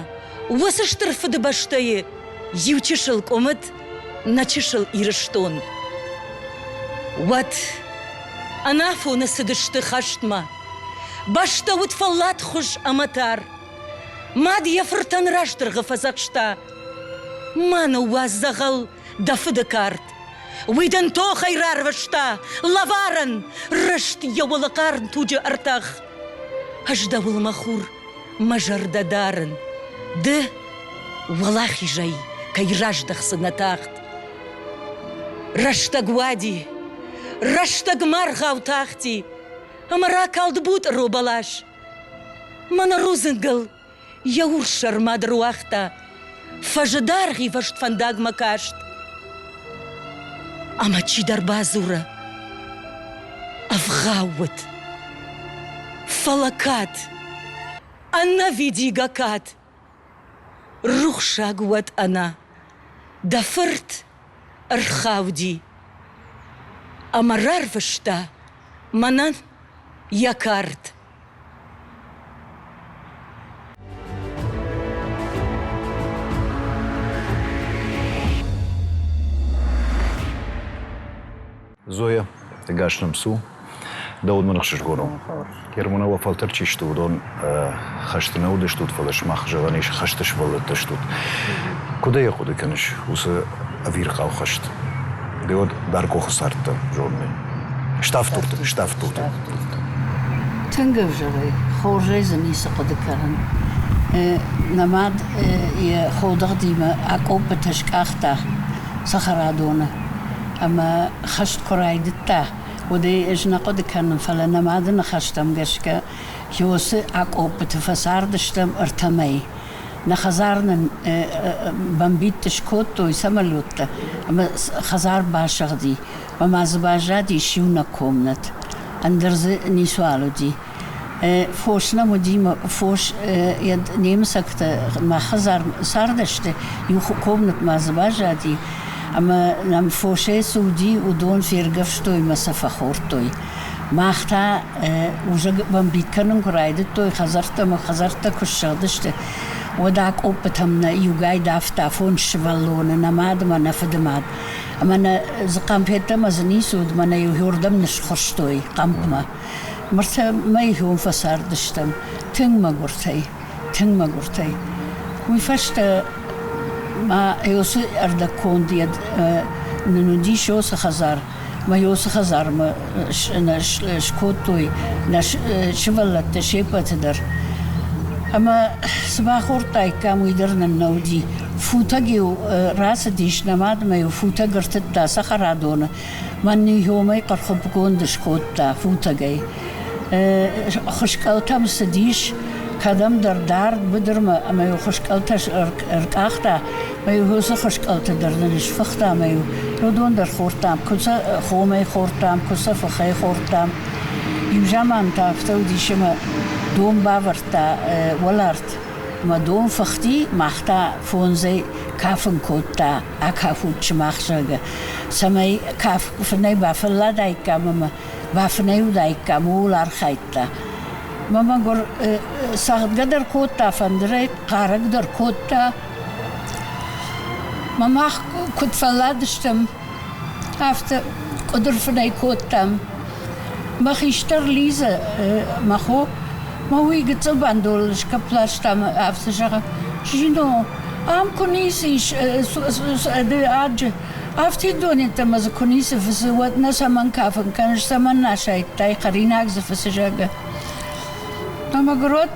уыцы стыр фыдыбӕстӕйы иу чысыл къуымыд нӕ чысыл Ирыстон. Уӕд ӕнафоны цыдысты хӕстмӕ. Бӕстӕ уыд фӕлладхуыз ӕмӕ тар. Мад йӕ фыртӕн раздыргъы фӕдзӕхста: Ма ныууадз дзӕгъӕл дӕ фыды кард. Уый дын тохӕй рарвыста лӕварӕн, рыст йӕ уӕлӕ хъарм туджы ӕртах. Ӕз дӕуыл, мӕ хур, мӕ зӕрдӕ дарын, ды уӕлахизӕй кӕй раздӕхдзынӕ тагъд. Рӕстӕг уади, рӕстӕг маргъау тахти, ӕмӕ ракалд бутъыро бӕлас. Мӕнӕ рудзынгыл йӕ урс сӕрмӕ дӕр уагъта, фӕзы даргъивӕзт фӕндагмӕ каст. Ӕмӕ чидӕр бадзуры, ӕвгъау уыд. Фӕлӕ кӕд, ӕнӕвидигӕ кӕд, рухсаг уӕд ӕна, дӕ фырт ӕрхауди ӕмӕ рарвыста мӕнӕн йӕ кард. Зоя, ӕгас нӕм цу. Дӕуӕн мын ӕхсызгон у. Германы уӕ фӕлтӕр чи сты, уыдон хӕсты нӕ уыдыстут, фӕлӕ сымах зӕгъӕн ис, хӕсты сывӕллӕттӕ стут. Куыд ӕй хъуыды кӕныс, уыцы ӕвирхъау хӕст? Ды уӕд Даркъохы цардтӕ, зонын. Ставддурты, ставддурты. Тынг ӕвзӕрӕй, хорзӕй дзы ницы хъуыды кӕнын. Нӕ мад йӕ ходыгъдимӕ акъоппытӕ скъахта цӕхӕрадоны ӕмӕ хӕст куы райдыдта, уӕд ӕй ӕз нӕ хъуыды кӕнын, фӕлӕ нӕ мады ныхӕстӕм гӕсгӕ Хиосы акъоппыты фӕцардыстӕм ӕртӕ мӕй. Нӕ хӕдзар нын бомбитты скодтой самолеттӕ ӕмӕ хӕдзар басыгъди. Ӕмӕ ма дзы баззадис иунӕг комнат, ӕндӕр дзы ницуал уыди. Фос нӕм уыди, фос немыцӕгтӕ мӕ хӕдзар цардысты, иу комнат ма дзы баззади, ӕмӕ нӕм фосӕй цы уыди, уыдон фергӕвстой мӕ сӕ фӕхордтой. Мах та узӕг бомбит кӕнын куы райдыдтой, хӕдзӕрттӕ ӕмӕ хӕдзӕрттӕ куы ссыгъдысты, уӕд акъоппытӕм нӕ иугай давта фондз сывӕллоны, нӕ мад ӕмӕ нӕ фыдымад. Ӕмӕ нӕ дзы хъампеттӕ дзы ницы уыд, мӕнӕ иу хёрдӕм нысхуыстой хъӕмпмӕ. Мыртӕ мӕйгон фӕцардыстӕм тынг мӕгуыртӕй, тынг мӕгуыртӕй. Уый фӕстӕ ма уыцы ӕрдӕгконд нын уыдис уыцы хӕдзар, мӕ уыцы хӕдзармӕ скодтой нӕ сывӕллӕттӕ се ппӕты дӕр. Ӕмӕ цы бахордтаиккам, уый дӕр нын нӕ уыди. Футӕг-иу рацыдис, нӕ мадмӕ-иу футӕг ӕртыдта цӕхӕрадоны, Мӕн ныййомӕй хъырхуыпгонд скодта футӕгӕй. Хуыскъӕлтӕм цыдис кӕдӕмдӕр дард быдырмӕ ӕмӕ-иу хуыскъӕлтӕ ӕркъахта, ӕмӕ-иу уыцы хуыскъӕлты дӕр нын сфыхта ӕмӕ-иу уыдон дӕр хордтам, куы сӕ хомӕй хордтам, куы сӕ фыхӕй хордтам. Иу заман та афтӕ уыдис, ӕмӕ дон бавӕрдта уӕларт ӕмӕ дон фыхти, мах та фондзӕй кафын кодта акафут сымах, зӕгъгӕ, цӕмӕй кафынӕй бафӕлладаиккам ӕмӕ бафынӕй уыдаиккам, ууыл архайдта. Мӕ мӕгуыр цӕгъдгӕ дӕр кодта фӕндырӕй, хъарӕг дӕр кодта. Мӕ мах куыд фӕлладыстӕм, афтӕ къуыдырфынӕй кодтам. Мӕ хистӕр Лизӕ, мӕ хо, мӕ уый гыццыл бандоныл сгӕпп ласта ӕмӕ афтӕ зӕгъы: Жино, ам куы ницы ис аджы, афтид донеттӕмӕ дзы куы ницы фыцы, уӕд нӕ цӕмӕн кафын кӕныс, цӕмӕн нӕ асайдтай, хӕринаг дзы фыцы, зӕгъгӕ. Ӕмӕ Грот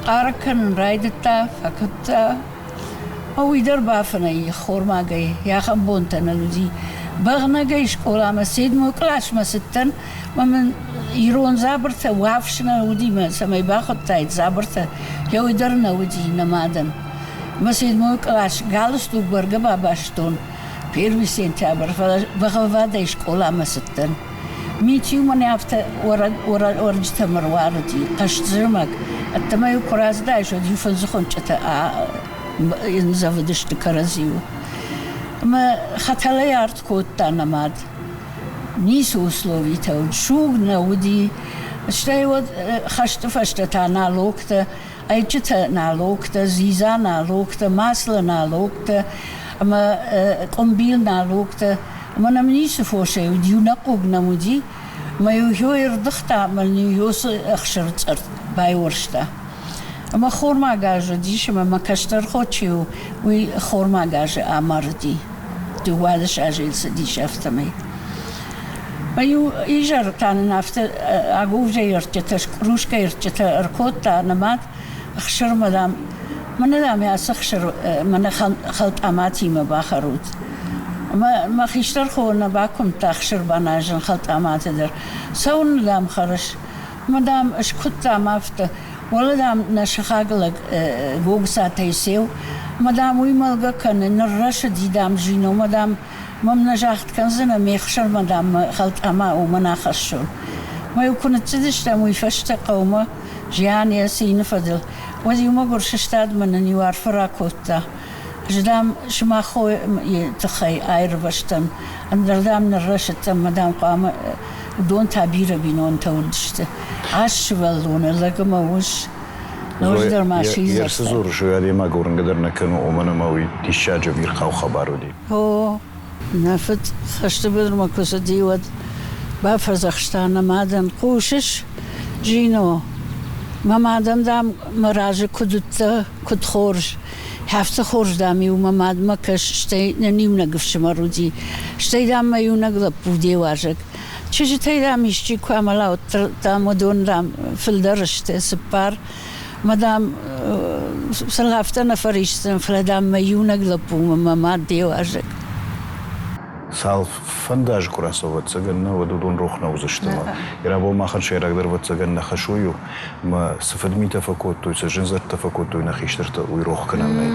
хъарӕг кӕнын райдыдта, фӕкуыдта. Уый дӕр бафынӕй ӕххормагӕй, ахӕм бонтӕ ныл уыди. Бӕгънӕгӕй скъоламӕ седьмой къласмӕ цыдтӕн, ӕмӕ мын ирон дзабыртӕ уафс нӕ уыди, мӕ цӕмӕй бахуыдтаид дзабыртӕ, йӕ уый дӕр нӕ уыди нӕ мадӕн. Мӕ седьмой кълас галстук бӕргӕ бабастон первый сентябрь, фӕлӕ бӕгъӕввадӕй скъоламӕ цыдтӕн. Мит-иу мӕнӕ афтӕ уӕрджытӕм ӕруарыди, хъызт-зымӕг. Ӕддӕмӕ-иу куы рацыдаис, уӕд-иу фындзыхуынчъытӕ ндзӕвыдысты кӕрӕдзиуыл. Ӕмӕ хӕтӕлӕй арт кодта нӕ мад. Ницы условитӕ уыд, суг нӕ уыди. Стӕй уӕд хӕсты фӕстӕ та налогтӕ, ӕйчытӕ налогтӕ, дзидза налогтӕ, масло налогтӕ ӕмӕ къуымбил налогтӕ. Ӕмӕ нӕм ницы фосӕй уыди, иунӕг хъуг нӕм уыди. Мӕ-иу хёйы ӕрдыгъта ӕмӕ нын-иу уыцы ӕхсыры цъыртт байуӕрста. Ӕмӕ хормаг аз уыдис, ӕмӕ мӕ кӕстӕр хо чи у, уый хормаг азы амарди. 12 азы йыл цыдис, афтӕмӕй. Мӕ-иу изӕры та нын афтӕ агуывзӕйы ӕрдджытӕ, кружкӕйы ӕрдджытӕ ӕркодта нӕ мад ӕхсырмӕ, дам, мӕнӕ, дам, ацы ӕхсыр мӕнӕ хӕлтъаматимӕ бахӕрут. Ӕмӕ мӕ хистӕр хо нӕ бакуымдта ӕхсыр баназын хӕлтъаматы дӕр. Цӕуылнӕ, дам, хӕрыс? Ӕмӕ, дам, скуыдтам афтӕ. Уӕлӕ, дам, нӕ сыхаг лӕг Гогсатӕй сеу, ӕмӕ, дам, уый мӕлгӕ кӕны, ныррӕсыди, дам, Жино, ӕмӕ, дам, мӕм нӕ загъд кӕндзынӕ, ме хсырмӕ, дам, мӕ хӕлтъама уымӕн ахӕссон. Мӕ-иу куы ныццыдыстӕм уый фӕстӕ хъӕумӕ, зиан йӕ цины фӕдыл, уӕд иу мӕгуыр сыстад мӕ нын иу арфӕ ракодта. Ӕз, дам, сымах хойы тыххӕй аирвӕзтӕн, ӕндӕр, дам, ныррӕсыдтӕн мӕ, дам, хъуамӕ уыдон та бирӕ бинонтӕ уыдысты. Аст сывӕллоны, лӕг ӕмӕ ус, ноджыдӕр ма сидзӕртӕ. Цы дзурыс, уый адӕймаг уырнгӕ дӕр нӕ кӕны, уымӕн ӕмӕ уый диссаджы ӕвирхъау хабар уыди. О. Нӕ фыд хӕсты быдырмӕ куы цыди, уӕд бафӕдзӕхста нӕ мадӕн, хъусыс, Джино, мӕ мадӕн, дам, мӕ разы куыд уыдтӕ, куыд хорз. Афтӕ хорз, дам-иу мӕ мадмӕ кӕс, стӕй нын иунӕг ӕфсымӕр уыди, стӕй, дам, мӕ иунӕг лӕппу де уазӕг. Чызджытӕй, дам, исчи куы амӕла, уӕддӕр, дам, уыдон, дам, фылдӕр сты, цыппар. Мӕ, дам, сыл афтӕ нӕ фӕрисдзӕн, фӕлӕ, дам, мӕ иунӕг лӕппумӕ мӕ мад де уазӕг. Цал фӕндаджы куы рацӕуа, ӕвӕццӕгӕн, нӕ, уӕд уыдон рох нӕ уыдзысты. Ирабон махӕн сӕйрагдӕр, ӕвӕццӕгӕн, нӕ хӕс уый у, ӕмӕ цы фыдмитӕ фӕкодтой, цы зындзӕрдтӕ фӕкодтой нӕ хистӕртӕ, уый рох кӕнӕн нӕй.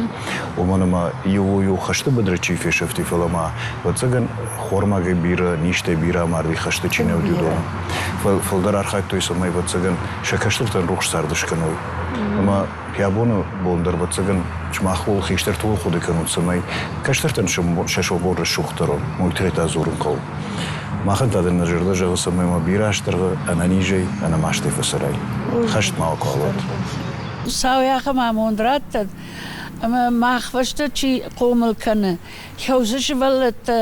Уымӕн ӕмӕ иу хӕсты быдыры чи фесӕфти, фӕлӕ ма, ӕвӕццӕгӕн, хормагӕй бирӕ, низтӕй бирӕ амарди, хӕсты чи нӕ уыди, уыдон. Фылдӕр архайдтой, цӕмӕй, ӕвӕццӕгӕн, сӕ кӕстӕртӕн рухс цард скӕной. Ӕмӕ йӕ абоны бон дӕр, ӕвӕццӕгӕн, сымах уыл хистӕрты уыл хъуыды кӕнут, цӕмӕй кӕстӕртӕн сӕ сомбон рӕсугъддӕр уа, уый тыххӕй та дзурын хъӕуы. Махӕн та дын нӕ зӕрдӕ зӕгъы, цӕмӕй ма бирӕ азты дӕргъы ӕнӕнизӕй, ӕнӕмастӕй фӕцӕрай. Хӕст ма уӕд уӕд. Хуыцау ахӕм амонд раттӕд, ӕмӕ мах фӕстӕ чи хъомыл кӕны, хӕусы сывӕллӕттӕ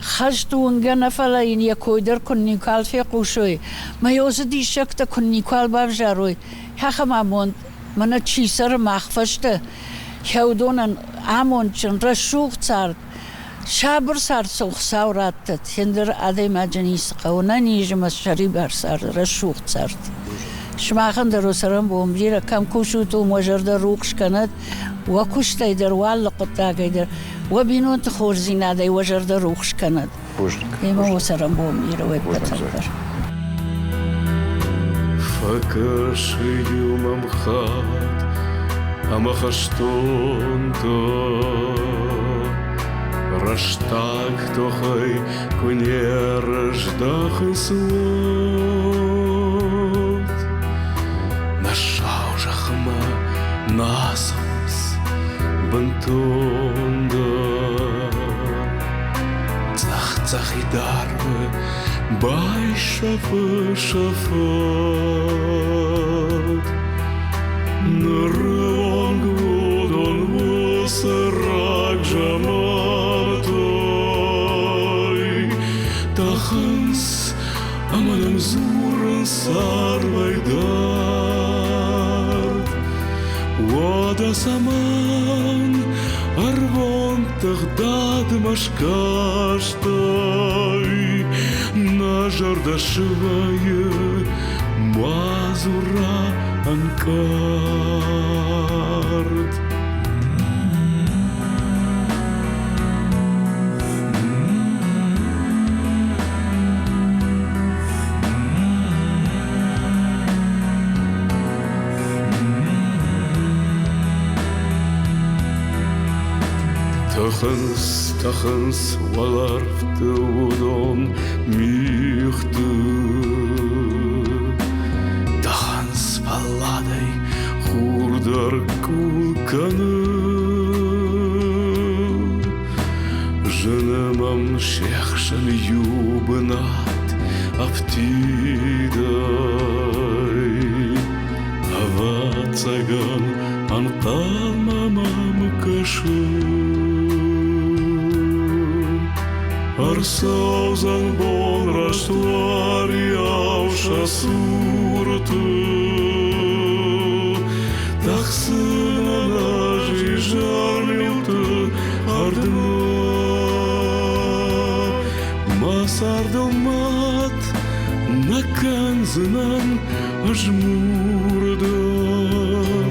хӕст уынгӕ нӕ, фӕлӕ йын йӕ кой дӕр куы никуал фехъусой, мӕ уыцы диссӕгтӕ куы никуал бавзарой, ахӕм амонд мӕнӕ чи цӕры мах фӕстӕ, уыдонӕн амондджын, рӕсугъд цард, сабыр цард сын Хуыцау раттӕд, ӕндӕр адӕймаджы ницы хъӕуы, нӕ низы мӕ сӕрибар цард, рӕсугъд цард. Сымахӕн дӕр уӕ цӕрӕнбон бирӕ, кӕм кусут, уым уӕ зӕрдӕ рухс кӕнӕд, уӕ куыстӕй дӕр, уӕ алы хъуыддагӕй дӕр, уӕ бинонты хорздзинадӕй уӕ зӕрдӕ рухс кӕнӕд. Бузныг. Ӕмӕ уӕ цӕрӕнбон бирӕ уе ппӕтӕн дӕр. Фӕкӕсы-иу мӕм хатт ӕмӕ хӕстонтӕ Рӕстаг тохӕй куы не рыздӕхынц, уӕд Нӕ сау зӕхмӕ нӕ ацӕуынц бынтондӕр. Цъӕх-цъӕхид арвы байсӕфы сӕ фӕд. Ныры онг уыдон уыцы рагзамантай тӕхынц ӕмӕ нӕм дзурынц арвӕй дард. Уӕдӕ цӕмӕн ӕрвон тыгъдадмӕ скастай, нӕ зӕрдӕ свӕййы мадзура ӕнкъард. Тӕхынц, тӕхынц уӕлӕрвты уыдон мигъты. Тӕхынц фӕлладӕй хур дӕр къул кӕны. Зыны мӕм се хсӕн иу бынат афтидӕй. Ӕвӕццӕгӕн, ӕнхъӕлмӕ мӕм кӕсы. Ӕрцӕудзӕн бон раст уариау сӕ цурты. Тӕхдзынӕн ӕз изӕрмилты хӕрдмӕ. Мӕ цардыл мӕт нӕ кӕндзынӕн ӕз мур дӕр.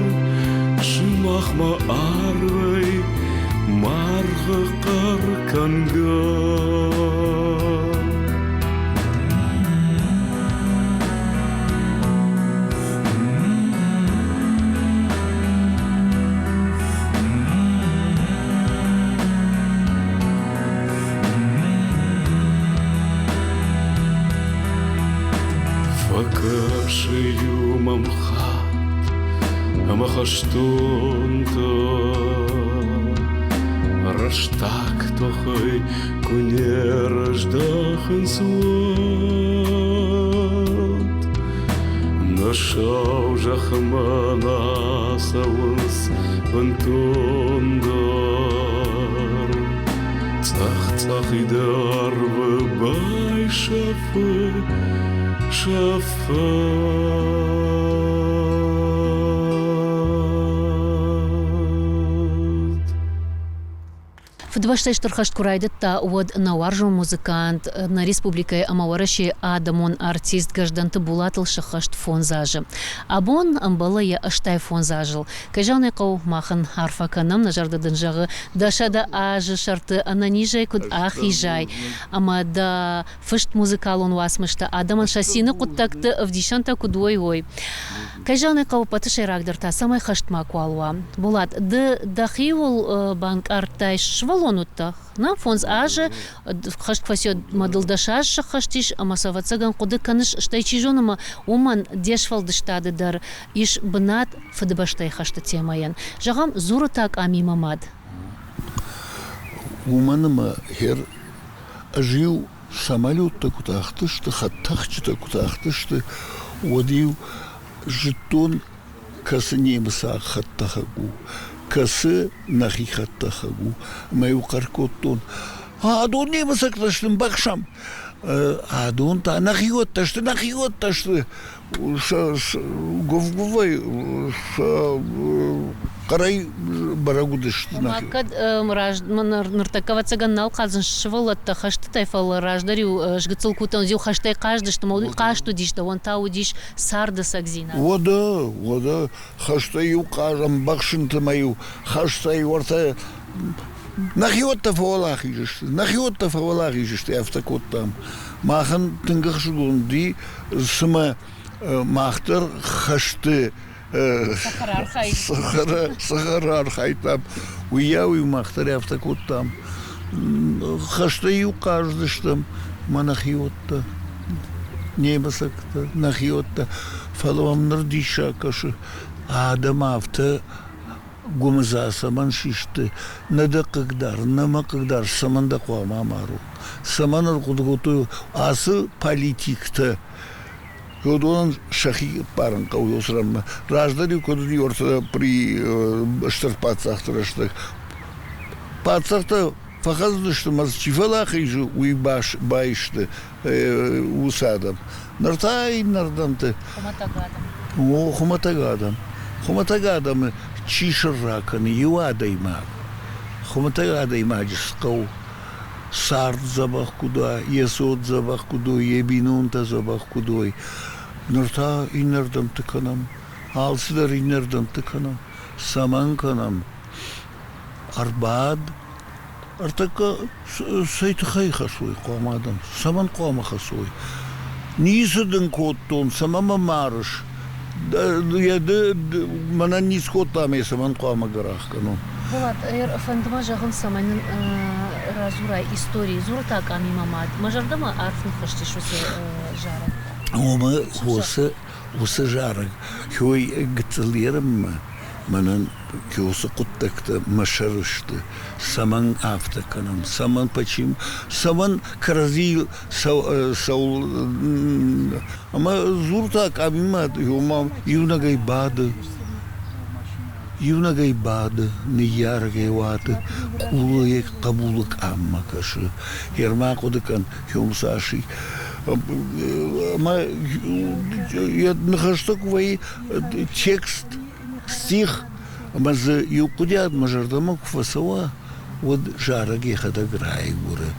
Сымахмӕ арвӕй маргъы хъӕр кӕнгӕ. Фӕкӕсы-иу мӕм хатт ӕмӕ хӕстонтӕ Рӕстаг тохӕй куы не рыздӕхынц, уӕд Нӕ сау зӕхмӕ нӕ цӕуынц бынтондӕр. Цъӕх-цъӕхид арвы байсӕфы сӕ фӕд. Фыдыбӕстӕйы Стыр хӕст куы райдыдта, уӕд нӕ уарзон музыкант, нӕ республикӕйы ӕмӕ Уӕрӕсейы адӕмон артист Гӕздӕнты Булатыл сыххӕст фондз азы. Абон ӕмбӕлы йӕ 85 азыл. Кӕй зӕгъын ӕй хъӕуы, мах ын арфӕ кӕнӕм, нӕ зӕрдӕ дын зӕгъы, дӕ 100 азы сӕрты ӕнӕнизӕй куыд ахизай ӕмӕ дӕ фыст музыкалон уацмыстӕ адӕмӕн сӕ цины хъуыддӕгты ӕвдисӕнтӕ куыд уой, уой. Кӕй зӕгъын ӕй хъӕуы, ӕппӕты сӕйрагдӕр та, цӕмӕй хӕст макуал уа. Булат, ды дӕхиуыл банкъардтай, сывӕллон уыдтӕ? Нӕ, 5 азы хӕст фӕсивӕдмӕ дыл 10 аз сӕххӕст ис, ӕмӕ сӕ, ӕвӕццӕгӕн, хъуыды кӕныс, стӕй, чи зоны, ӕмӕ уымӕн де сфӕлдыстады дӕр ис бынат Фыдыбӕстӕйы хӕсты темӕйӕн. Зӕгъӕм, дзуры та къамимӕ мад. Уымӕн ӕмӕ хер ӕз-иу самолеттӕ куы тахтысты, хӕдтӕхджытӕ куы тахтысты, уӕд-иу зыдтон, кӕцы немыцаг хӕдтӕхӕг у, кӕцы нӕхи хӕдтӕхӕг у. Ӕмӕ-иу хъӕр кодтон, адон немыцӕгтӕ сты, ӕмбӕхсӕм. Адон та нӕхиуӕттӕ сты, нӕхиуӕттӕ сты. Гуыв-гуывӕй сӕ хъӕрӕй бӕрӕг уыдысты. Ома кӕд ныртӕккӕ, ӕвӕццӕгӕн, нал хъазынц сывӕллӕттӕ хӕстытӕй, фӕлӕ раздӕр-иу сгыццыл кодтон, иу хӕстӕй хъаздысты, ӕмӕ хъазт уыдис, дӕуӕн та уыдис царды цӕгдзинад. Уӕдӕ, уӕдӕ, хӕстӕй-иу хъаз ӕмбӕхсынты мӕ-иу хӕстӕй уӕртӕ нӕхиуӕттӕ фӕуӕлахиз сты, нӕхиуӕттӕ фӕуӕлахиз сты, афтӕ кодтам. Махӕн тынг ӕхсызгон уыди, цымӕ мах дӕр хӕсты цӕхӕр архайдтам, уыйау-иу мах дӕр афтӕ кодтам. Хӕстӕй-иу хъаздыстӕм мӕ нӕхиуӕттӕ, немыцӕгтӕ, нӕхиуӕттӕ. Фӕлӕ мӕм ныр диссаг кӕсы, адӕм афтӕ гуымыдза цӕмӕн систы, нӕ дӕ хъыгдар, нӕ мӕ хъыгдар, цӕмӕн дӕ хъуамӕ амарон? Цӕмӕн ӕрхъуыды кодтой ацы политиктӕ? Уыдонӕн сӕхи ӕппарын хъӕуы уыцы ранмӕ. Раздӕр-иу куыд уыди при стыр паддзахты рӕстӕг. Паддзӕхтӕ фӕхӕцыдысты ӕмӕ чи фӕлахизы, уый баисты уыцы адӕм. Ныр та иннӕрдӕмты. Хуымӕтӕг адӕм. О, хуымӕтӕг адӕм. Хуымӕтӕг адӕмы чи сырра кӕны, иу адӕймаг. Хуымӕтӕг адӕймаджы хъӕуы цард дзӕбӕх куыд уа, йӕ цот дзӕбӕх куыд уой, йӕ бинонтӕ дзӕбӕх куыд уой. Ныр та иннӕрдӕмты кӕнӕм. Алцыдӕр иннӕрдӕмты кӕнӕм. Цӕмӕн кӕнӕм? Ӕрбад, Ӕртӕккӕ цӕй тыххӕй хӕцой хъуамӕ адӕм? Цӕмӕн хъуамӕ хӕцой? Ницы дын кодтон, цӕмӕ мӕ марыс? Ды мӕнӕн ницы кодта ӕмӕ йӕ цӕмӕн хъуамӕ гӕрах кӕнон? Болат, фӕнды мӕ зӕгъын, цӕмӕй нын радзурай истори. Дзуры та къамимӕ мад. Мӕ зӕрдӕмӕ арф ныххызтис уыцы зарӕг. Уымӕ уыцы зарӕг хёй гыццыл ерынмӕ мӕнӕн уыцы хъуыддӕгтӕ мӕ сӕры сты. Цӕмӕн афтӕ кӕнӕм, цӕмӕн почему, цӕмӕн кӕрӕдзийыл цӕуыл ӕмӕ дзурта къамимӕ ома иунӕгӕй бады, иунӕгӕй бады ныййарӕгӕй уаты, къулы йӕ хъӕбулы къаммӕ кӕсы. Ӕрма хъуыды кӕн, хёмсаси. Ӕмӕ йӕ ныхӕстӕ куы вӕййы текст, стих, ӕмӕ дзы иу хъуыдиад мӕ зӕрдӕмӕ куы фӕцӕуа, уӕд зарӕг йӕхӕдӕг райгуыры.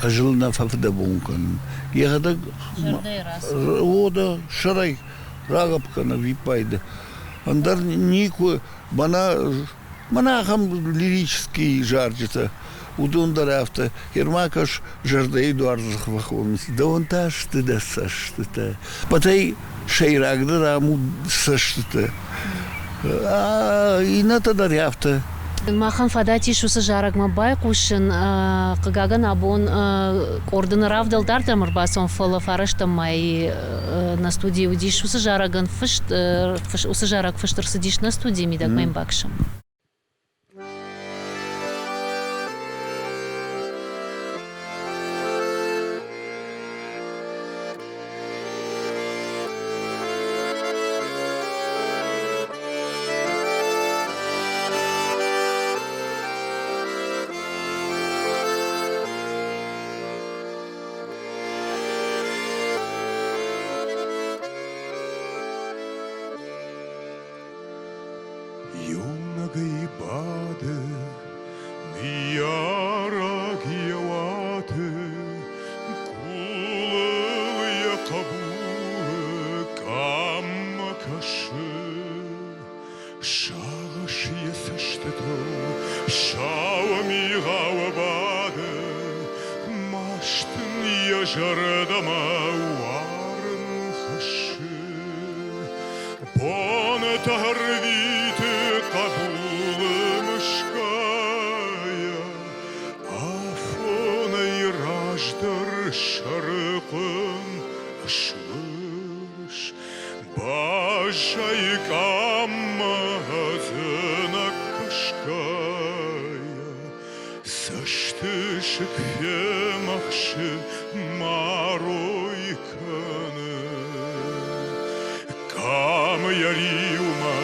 Ӕз ыл нӕ фӕфыдӕбон кӕнын. Йӕхӕдӕг о, да, сӕрӕй рагӕпп кӕны ӕвиппайды. Ӕндӕр никуы мӕнӕ Мӕнӕ ахӕм лирический зарджытӕ, уыдон дӕр афтӕ. Ермакӕс зӕрдӕйы дуар дзых фӕхонынц. Дӕуӕн та сты дӕ цӕстытӕ. Пӕтӕй сӕйрагдӕр ам у цӕстытӕ. Иннӕтӕ дӕр афтӕ. Махӕн фадат ис уыцы зарӕгмӕ байхъусын. Хъыгагӕн, абон къорды нӕ равдӕлд ардӕм ӕрбацӕуын, фӕлӕ фарӕстӕм мӕй нӕ студийы уыдис уыцы зарӕгӕн фыст, уыцы зарӕг фыст ӕрцыдис нӕ студийы мидӕг мӕм баксӕм. Иунӕгӕй бады ныййарӕг йӕ уаты, Къулыл йӕ хъӕбулы къаммӕ кӕсы. Сагъӕс йӕ цӕстытыл сау мигъау бады, Маст ын йӕ зӕрдӕмӕ уарын хӕссы. Бонтӕ рвиты хъӕбулы мысгӕйӕ, Афонӕй раздӕр сӕрыхъуын ысурс. Баззайы къаммӕ ӕдзынӕг кӕсгӕйӕ, Цӕстысыг фемӕхсы, марой кӕны. Кӕм йӕ риумӕ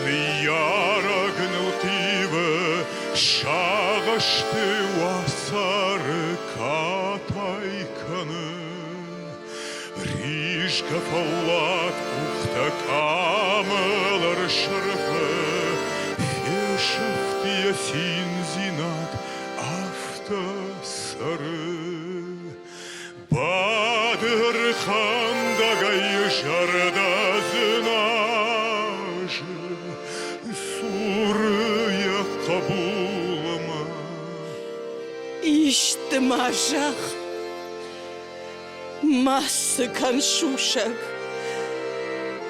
ныййарӕг нылхъивы, Сагъӕсты уацары катай кӕны. Ризгӕ фӕллад къухтӕ къамыл ӕрсӕрфы, Фесӕфт йӕ циндзинад, афтӕ цӕры. Бады ӕрхӕндӕгӕй зӕрдӕ дзыназы, Суры йӕ хъӕбулмӕ. Исты ма зӕгъ, Мацы кӕн сусӕг,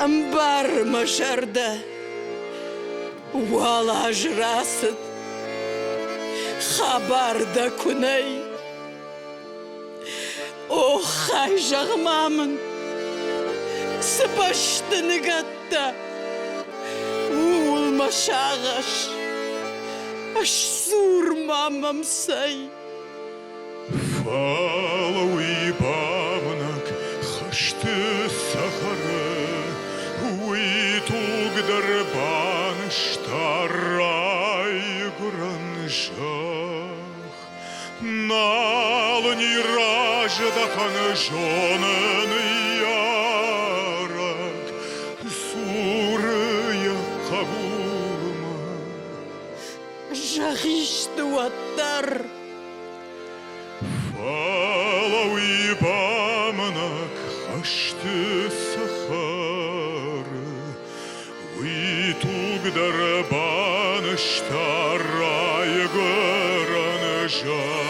ӕмбары мӕ зӕрдӕ. Уал азы рацыд, хабар дӕ куы нӕй. Оххай, зӕгъ-ма мын, цы бӕсты ныгӕдтӕ, ууыл мӕ сагъӕс. Ысдзур-ма мӕм, цӕй. Фӕлӕ уый бамынӕг хӕсты цӕхӕры, Уый туг дӕр банызта райгуырӕн зӕхх. Нал ын и раздӕхӕн зоны ныййарӕг, Дзуры йӕ хъӕбулмӕ. Зӕгъис ды уӕддӕр. Фӕлӕ уый бамынӕг хӕсты цӕхӕры, Уый туг дӕр банызта райгуырӕн зӕхх.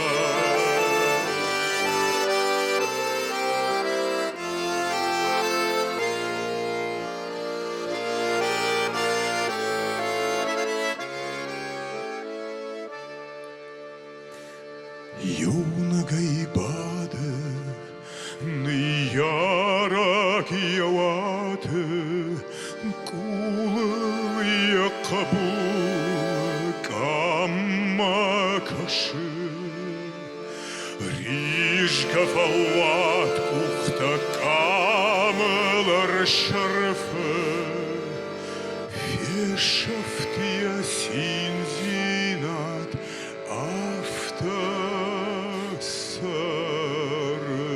Иунӕгӕй бады ныййарӕг йӕ уаты, Къулыл йӕ хъӕбул къаммӕ кӕсы. Ризгӕ фӕллад къухтӕ къамыл ӕрсӕрфы, Фесӕфт йӕ циндзинад, афтӕ цӕры.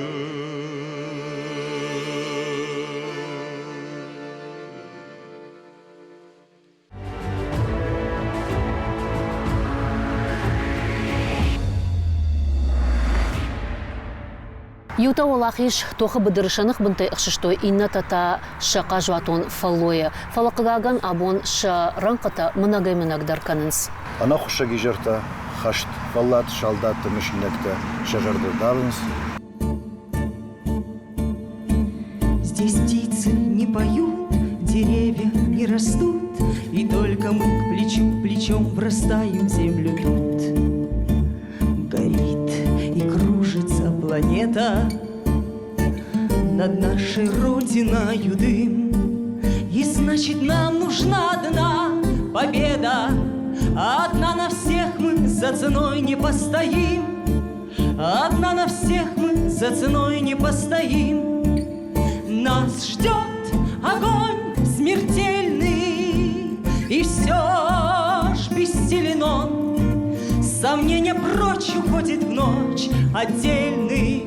Иутӕ уӕлахиз тохы быдыры сӕ ныхбынтӕй ӕхсыстой, иннӕтӕ та сӕ хъазуатон фӕллойӕ. Фӕлӕ, хъыгагӕн, абон сӕ рӕнхъытӕ мынӕгӕй-мынӕгдӕр кӕнынц. Ӕнӕхуыссӕг изӕртӕ, хӕст, фӕллад салдатты мысинӕгтӕ сӕ зӕрдыл дарынц. Здесь птицы не поют, деревья не растут, И только мы к плечу плечом врастаем в землю тут. Горит и кружится планета, Над нашей родиною дым. И значит, нам нужна одна победа, Одна на всех мы за ценой не постоим, Одна на всех мы за ценой не постоим. Нас ждет огонь смертельный, И все ж бессилен он. Сомнения прочь уходит в ночь отдельный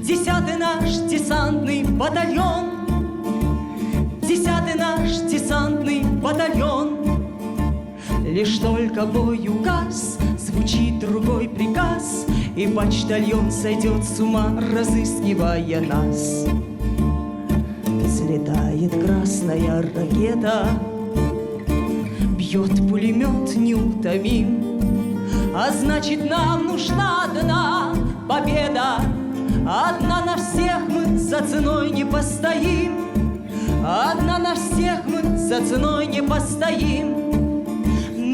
Десятый наш десантный батальон, Десятый наш десантный батальон. Лишь только бой угас, звучит другой приказ, И почтальон сойдет с ума, разыскивая нас. Взлетает красная ракета, Бьет пулемет неутомим, А значит, нам нужна одна победа, Одна на всех мы за ценой не постоим, Одна на всех мы за ценой не постоим.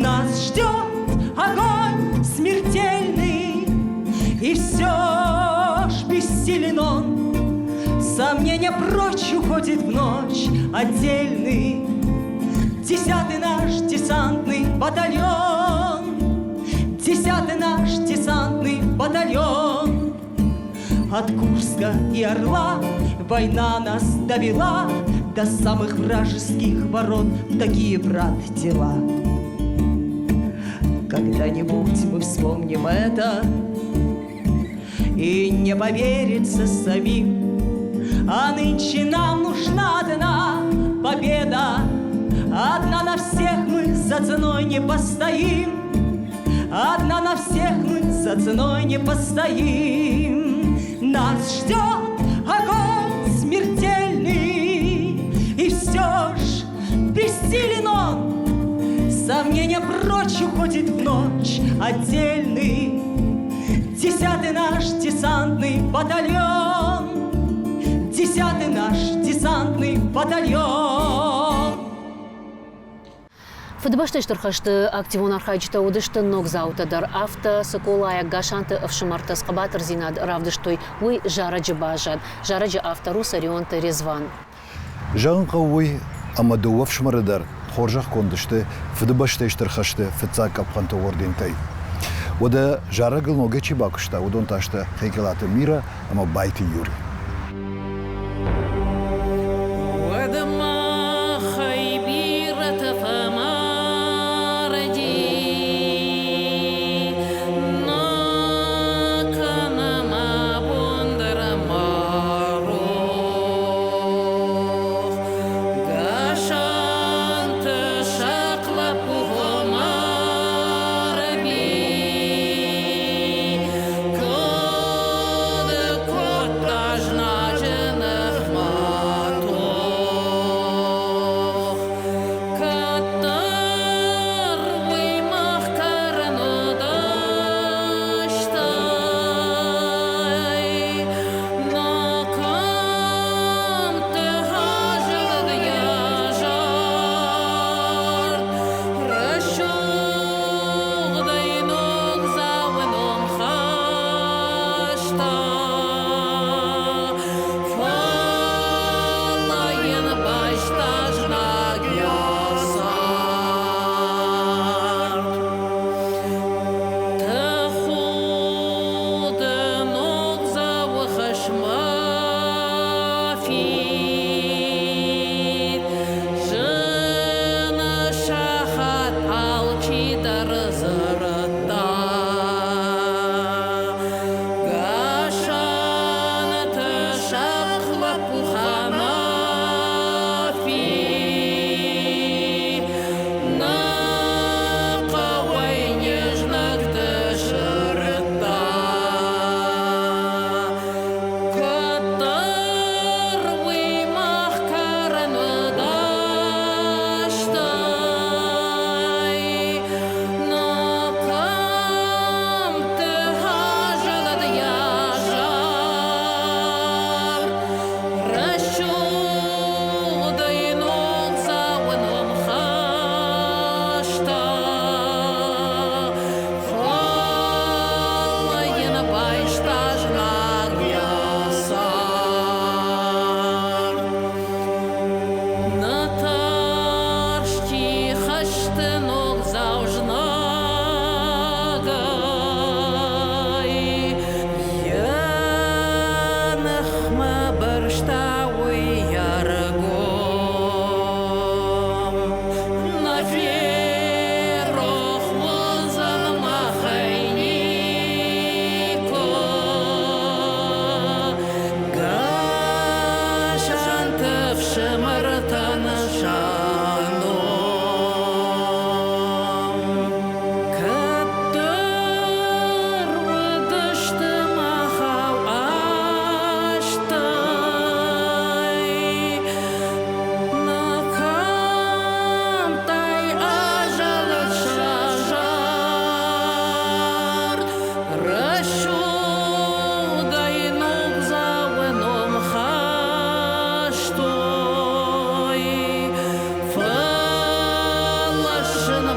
Нас ждет огонь смертельный, И все ж бессилен он. Сомнения прочь уходит в ночь отдельный. Десятый наш десантный батальон, Десятый наш десантный батальон. От Курска и Орла война нас довела До самых вражеских ворот такие, брат, дела. Когда-нибудь мы вспомним это И не поверится самим. А нынче нам нужна одна победа, Одна на всех мы за ценой не постоим, Одна на всех мы за ценой не постоим. Нас ждет огонь смертельный, И все ж бессилен он. Сомнения прочь уходит в ночь отдельный. Десятый наш десантный батальон, Десятый наш десантный батальон. Фыдыбӕстӕйы Стыр хӕсты активон архайджытӕ уыдысты ногдзаутӕ дӕр. Афтӕ Цыколайаг Гасанты ӕфсымӕртӕ цы хъӕбатырдзинад равдыстой, уый зарӕджы баззад. Зарӕджы автор у Цӕрионты Резван. Зӕгъын хъӕуы уый, ӕмӕ дыууӕ ӕфсымӕры дӕр хорзӕхгонд сты Фыдыбӕстӕйы Стыр хӕсты фыццаг къӕпхӕнты ордентӕй. Уӕдӕ зарӕгыл ногӕй чи бакуыста, уыдон та сты Хекелаты Мира ӕмӕ Байты Юри. Уӕд махӕй бирӕтӕ фӕмарди, Нӕ кӕнӕм абон дӕр ма рох. Гасанты сахъ лӕппу Омарби, Куыд кодта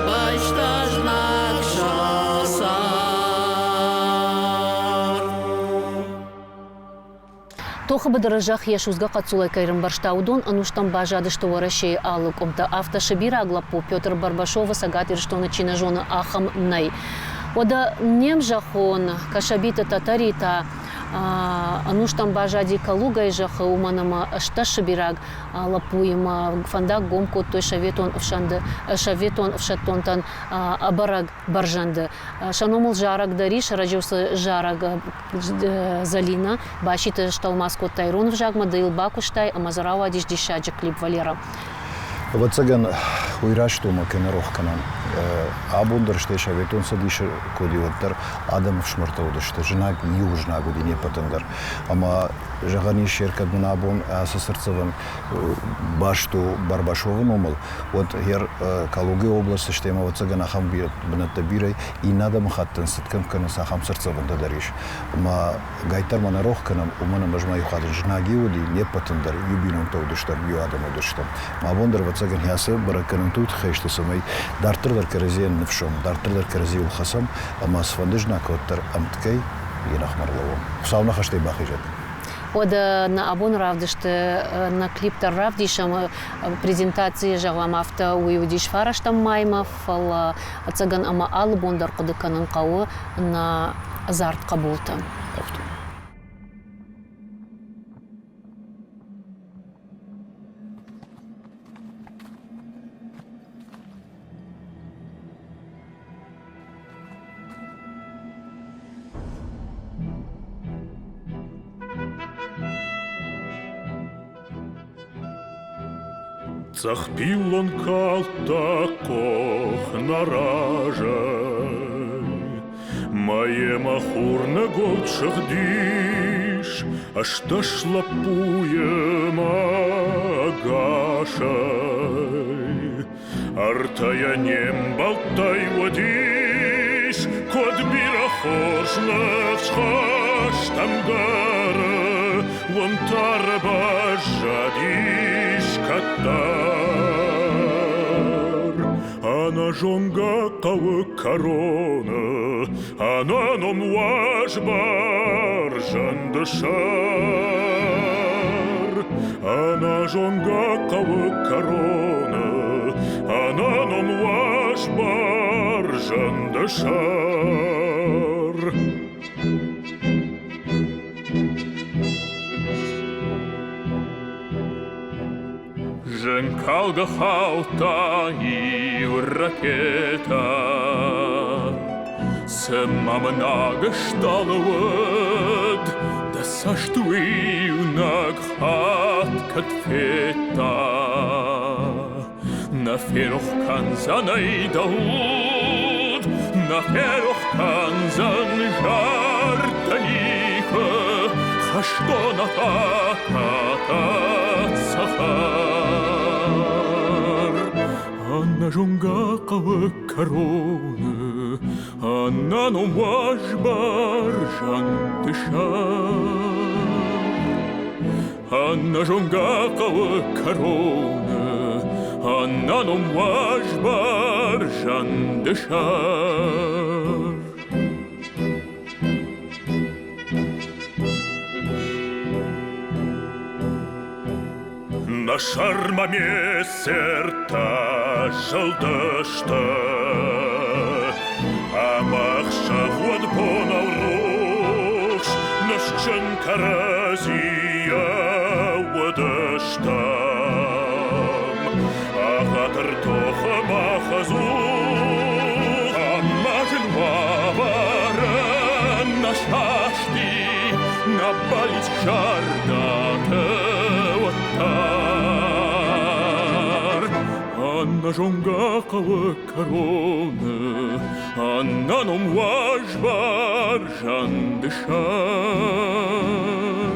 Байста знаг сӕ цард. Тохы быдыры зӕхх йӕ судзгӕ хъӕццулӕй кӕй рымбӕрзта, уыдон ӕнустӕм баззадысты Уӕрӕсейы алы къуымты. Афтӕ сыбираг лӕппу Петр Барбашовы Цӕгат Ирыстоны чи нӕ зоны, ахӕм нӕй. Уӕдӕ не мзӕххон Кӕсӕбиты Тӕтӕри та ӕнустӕм баззади Калугӕйы зӕххы, уымӕн ӕмӕ стӕ сыбираг лӕппуимӕ фӕндаг гом кодтой советон ӕфсӕнды советон ӕфсӕддонтӕн ӕбӕрӕг бӕрзӕнды. Сӕ номыл зарӕг дӕр ис, ӕрӕджы зарӕг Зӕлинӕ Баситы стӕлмац кодта ирон ӕвзагмӕ, ды йыл бакуыстай ӕмӕ дзы рауадис диссаджы клип Валера. Ӕвӕццӕгӕн, уый раст у ӕмӕ кӕй нӕ рох кӕнӕм. Абон дӕр стӕй Советон Цӕдисы куыд уӕддӕр адӕм ӕфсымӕртӕ уыдысты, знаг иу знаг уыди не ппӕтӕн дӕр. Ӕмӕ зӕгъӕн ис, кӕд мын абон ацы цыртдзӕвӕн баст у Барбашовы номыл, уӕд гъер Калугӕйы областы стӕй ма ӕвӕццӕгӕн ахӕм бынӕттӕ бирӕ иннӕ адӕмыхаттӕн цыт кӕм кӕнынц, ахӕм цыртдзӕвӕнтӕ дӕр ис. Ӕмӕ гайддӕр ма нӕ рох кӕнӕм, уымӕн ӕмӕ ма иу хатт знаги уыди, не ппӕтӕн дӕр иу бинонтӕ уыдыстӕм, иу адӕм уыдыстӕм. Ма абон дӕр, ӕвӕццӕгӕн, ацы бӕрӕггӕнӕнты уый тыххӕй сты, цӕмӕй дарддӕр дӕр кӕрӕдзийӕн ныфсӕм, дарддӕр дӕр кӕрӕдзиуыл хӕцӕм ӕмӕ цыфӕнды знаг уӕддӕр ӕмткӕй йе ныхмӕ ӕрлӕууӕм. Хуыцау нӕ хӕстӕй бахизӕд. Уӕдӕ нӕ абоны равдысты нӕ клип дӕр равдисӕм. Презентацийы, зӕгъӕм, афтӕ уый уыдис фарӕстӕм маймӕ, фӕлӕ ӕцӕгӕн ӕмӕ алы бон дӕр хъуыды кӕнын хъӕуы нӕ ӕдзард хъӕбулты. Цъӕхпиллон калдта къох нӕ разӕй, Мӕймӕ хурныгуылд сыгъдис, 18 лӕппуйы ма ӕгасӕй. Ӕртӕйӕ не мбӕлттӕй уыдис, куыд бирӕ хорз ныфсхаст ӕмгары, уым тары баззадис кӕддӕр. Ӕнӕзонгӕ хъӕуы кӕроны, ӕнӕном уаз бӕрзӕнды сӕр. Ӕнӕзонгӕ хъӕуы кӕроны, ӕнӕном уаз бӕрзӕнды сӕр. Зынкалгӕ хаудта иу ракетӕ, Цыма мынӕг стъалы уыд, Дӕ цӕст иунӕг хатт кӕд федта. Нӕ ферох кӕндзӕн ӕй дӕ уд, Нӕ ферох кӕндзӕн зӕрдӕ никуы, Хӕстон атакӕтӕ цӕхӕр. Ӕнӕзонгӕ хъӕуы кӕроны Ӕнӕном уаз бӕрзӕнды сӕр. Ӕнӕзонгӕ хъӕуы кӕроны Ӕнӕном уаз бӕрзӕнды сӕр. Нӕ сӕрмӕ мессертӕ зылдысты, Ӕмӕ хсӕв уӕд бонау рухс ныфсджын кӕрӕдзийӕ уыдыстӕм. Ӕгъатыр тохы мах ӕдзух ӕмӕ зын уавӕры нӕ састи нӕ бӕллиц зӕрдӕты уӕддӕр. Ӕнӕзонгӕ хъӕуы кӕроны ӕнӕном уаз бӕрзӕнды сӕр.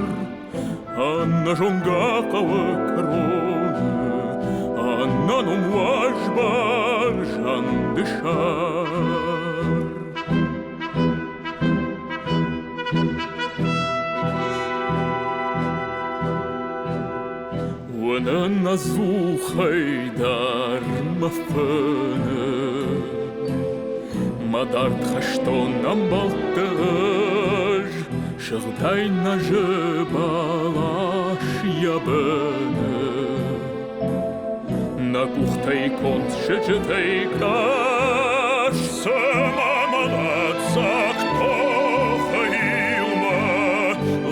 Ӕнӕзонгӕ хъӕуы кӕроны ӕнӕном уаз бӕрзӕнды сӕр. Уынын ӕдзухӕй дӕр мӕ фыны. Мӕ дард хӕстон ӕмбӕлтты ӕз сыгъдӕй нӕзы бӕлас йӕ быны. Нӕ къухтӕй конд сыджытӕй кас, цыма мӕлӕтдзаг тохы иумӕ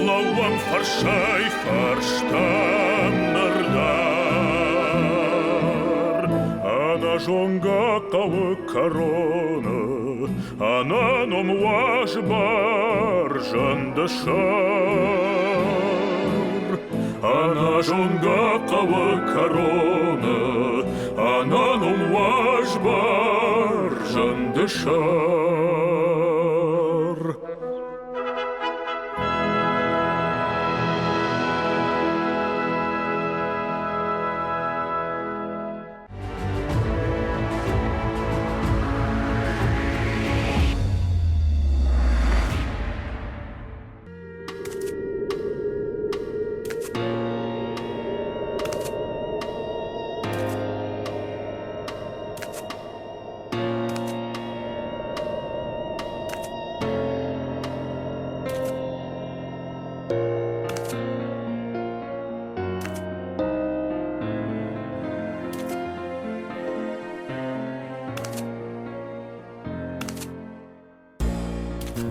лӕууӕм фӕрсӕй-фӕрстӕм ныр дӕр. Ӕнӕзонгӕ хъӕуы кӕроны ӕнӕном уаз бӕрзӕнды сӕр. Ӕнӕзонгӕ хъӕуы кӕроны ӕнӕном уаз бӕрзӕнды сӕр.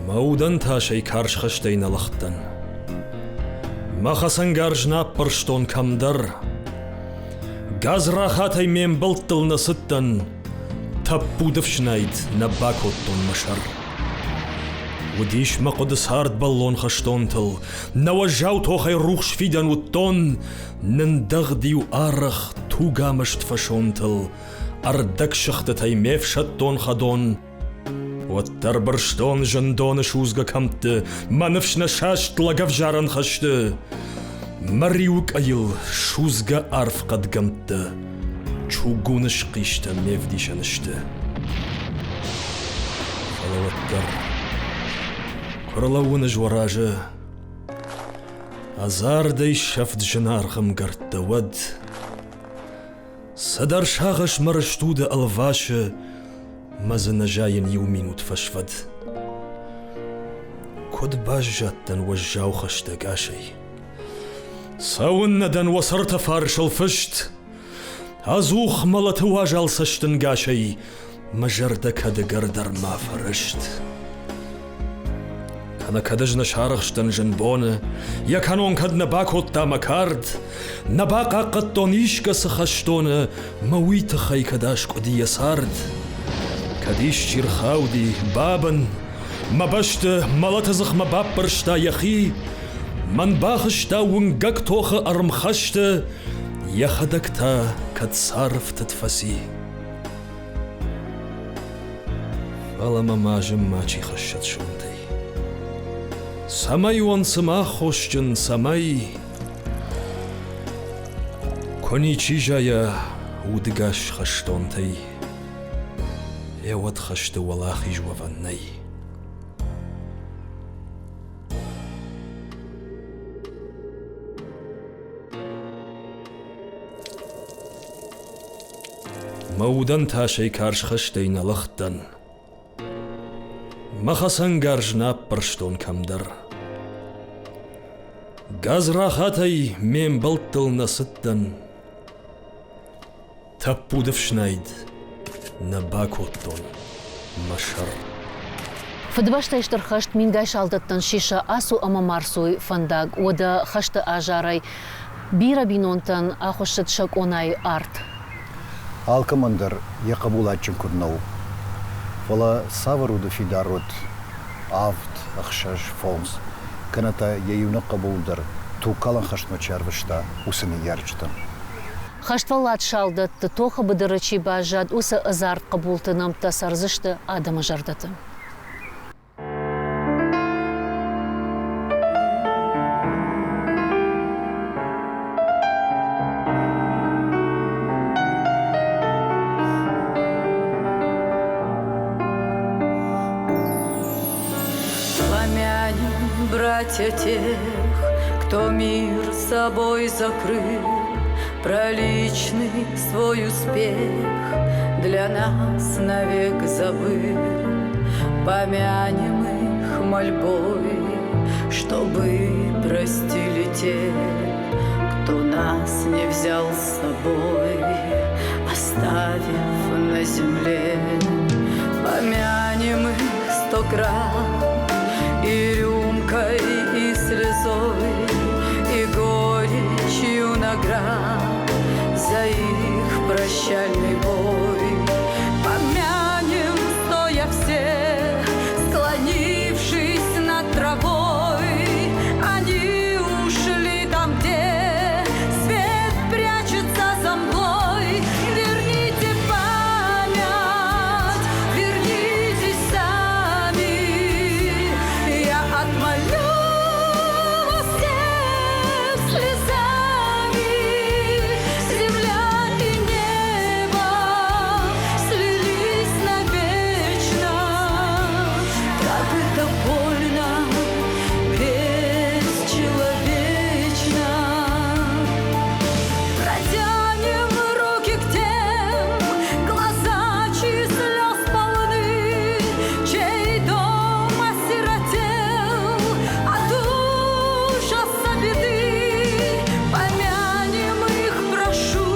Мӕ удӕн тасӕй карз хӕстӕй нӕ лыгъдтӕн. Мӕ хӕцӕнгарз нӕ аппӕрстон кӕмдӕр. Гадзрахатӕй ме мбӕлттыл нӕ цыдтӕн, тӕппуд ӕфснайд нӕ бакодтон мӕ сӕр. Уыдис мӕ хъуыды цардбӕллон хӕстонтыл, нӕ уӕззау тохӕй рухс фидӕн уыдтон, нындӕгъд-иу арӕх тугамӕст фӕсонтыл, ӕрдӕгсыгъдтытӕй ме фсӕддон хӕдон. Уӕддӕр бырстон зындоны судзгӕ кӕмтты, мӕ ныфс нӕ саст лӕгӕвзарӕн хӕсты. Мӕ риуы къӕйыл судзгӕ арф хъӕдгӕмттӕ чугуны схъистӕ ме вдисӕн сты. Фӕлӕ уӕддӕр, куы рлӕууын ӕз уӕ разы, ӕдзардӕй сӕфт зынаргъ ӕмгӕрттӕ, уӕд цыдӕр сагъӕс мӕ рыст уды ӕлвасы мӕ дзы нӕ зайын иу минут фӕсвӕд. Куыд баззадтӕн уӕззау хӕстӕг асӕй? Цӕуыннӕ дӕн уӕ сӕртӕ фарсыл фыст? Ӕдзух мӕлӕты уазал цӕстӕнгасӕй мӕ зӕрдӕ кӕд ӕгӕрдӕр ма фӕрыст. Кӕнӕ кӕд ӕз нӕ сарӕхстӕн зын боны, йӕ кӕнон кӕд нӕ бакодта мӕ кард, нӕ бахъахъхъӕдтон искӕцы хӕстоны, мӕ уый тыххӕй кӕд аскъуыди йӕ цард. Кӕд исчи рхауди, бабын, мӕ бӕсты мӕлӕты дзыхмӕ баппӕрста йӕхи, мӕн бахызта уынгӕг тохы ӕрмхӕсты, йӕхӕдӕг та кӕд царӕфтыд фӕци. Фӕлӕ мӕ азым мачи хӕссӕд сонтӕй. Цӕмӕй уон цыма аххосджын, цӕмӕй? Куы ничи зайа удыгас хӕстонтӕй, йӕ уӕд хӕсты уӕлахиз уӕвӕн нӕй. Мӕ удӕн тасӕй карз хӕстӕй нӕ лыгъдтӕн. Мӕ хӕцӕнгарз нӕ аппӕрстон кӕмдӕр. Гадзрахатӕй ме мбӕлттыл нӕ цыдтӕн. Тӕппуд ӕфснайд нӕ бакодтон мӕ сӕр. Фыдыбӕстӕйы Стыр хӕст мингай салдӕттӕн сиса ацу ӕмӕ ма рцуй фӕндаг. Уӕдӕ хӕсты азарӕй бирӕ бинонтӕн ахуыссыд сӕ къонайы арт. Алкӕмӕн дӕр йӕ хъӕбул адджын куыд нӕу, фӕлӕ цавӕр уды фидар уыд авд, ӕхсӕз, фондз, кӕнӕ та йӕ иунӕг хъӕбул дӕр тугкалӕн хӕстмӕ чи ӕрвыста, уыцы ныййарджытӕн. Хӕствӕллад салдӕтты тохы быдыры чи баззад, уыцы ӕдзард хъӕбулты нӕмттӕ цӕрдзысты адӕмы зӕрдӕты. Помянем, братья, тех, кто мир собой закрыл, Про личный свой успех для нас навек забыл. Помянем их мольбой, чтобы простили те, кто нас не взял с собой, оставив на земле. Помянем их стократ и рюмкой, и слезой, и горечью наград за их прощальный бой. Помянем, стоя все, склонившись над травой, они ушли там, где свет прячется за мглой. Верните память, вернитесь сами. Я отмолю вас всех слезами. Земля и небо слились навечно. Как это больно, бесчеловечно. Протянем руки к тем, глаза, чьи слез полны, чей дом осиротел от ужаса беды. Помянем их, прошу,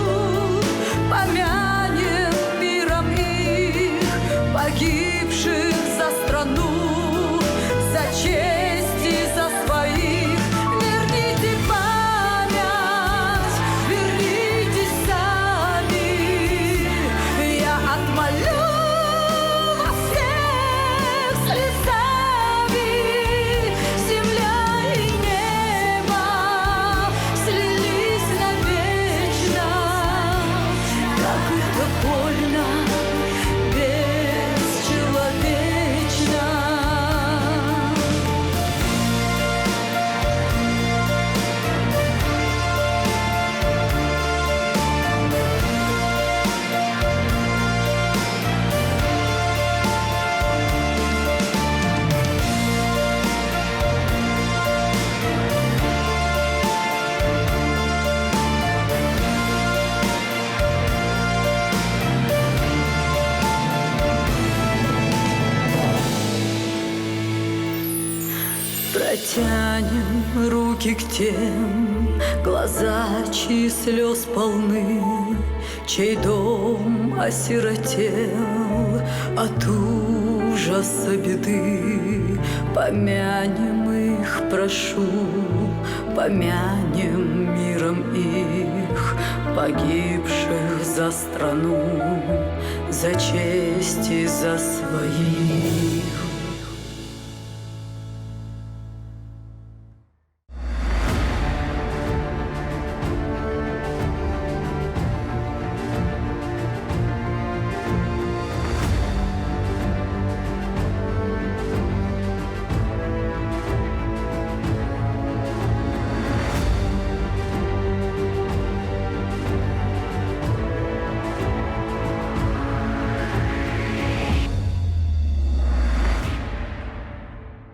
помянем миром их, погибших за страну, за честь и за своих. Верните память, вернитесь сами. Я отмолю вас всех слезами. Земля и небо слились навечно. Как это больно, бесчеловечно. Протянем руки к тем, глаза, чьи слез полны, чей дом осиротел от ужаса беды. Помянем их, прошу, помянем миром их, погибших за страну, за честь и за своих.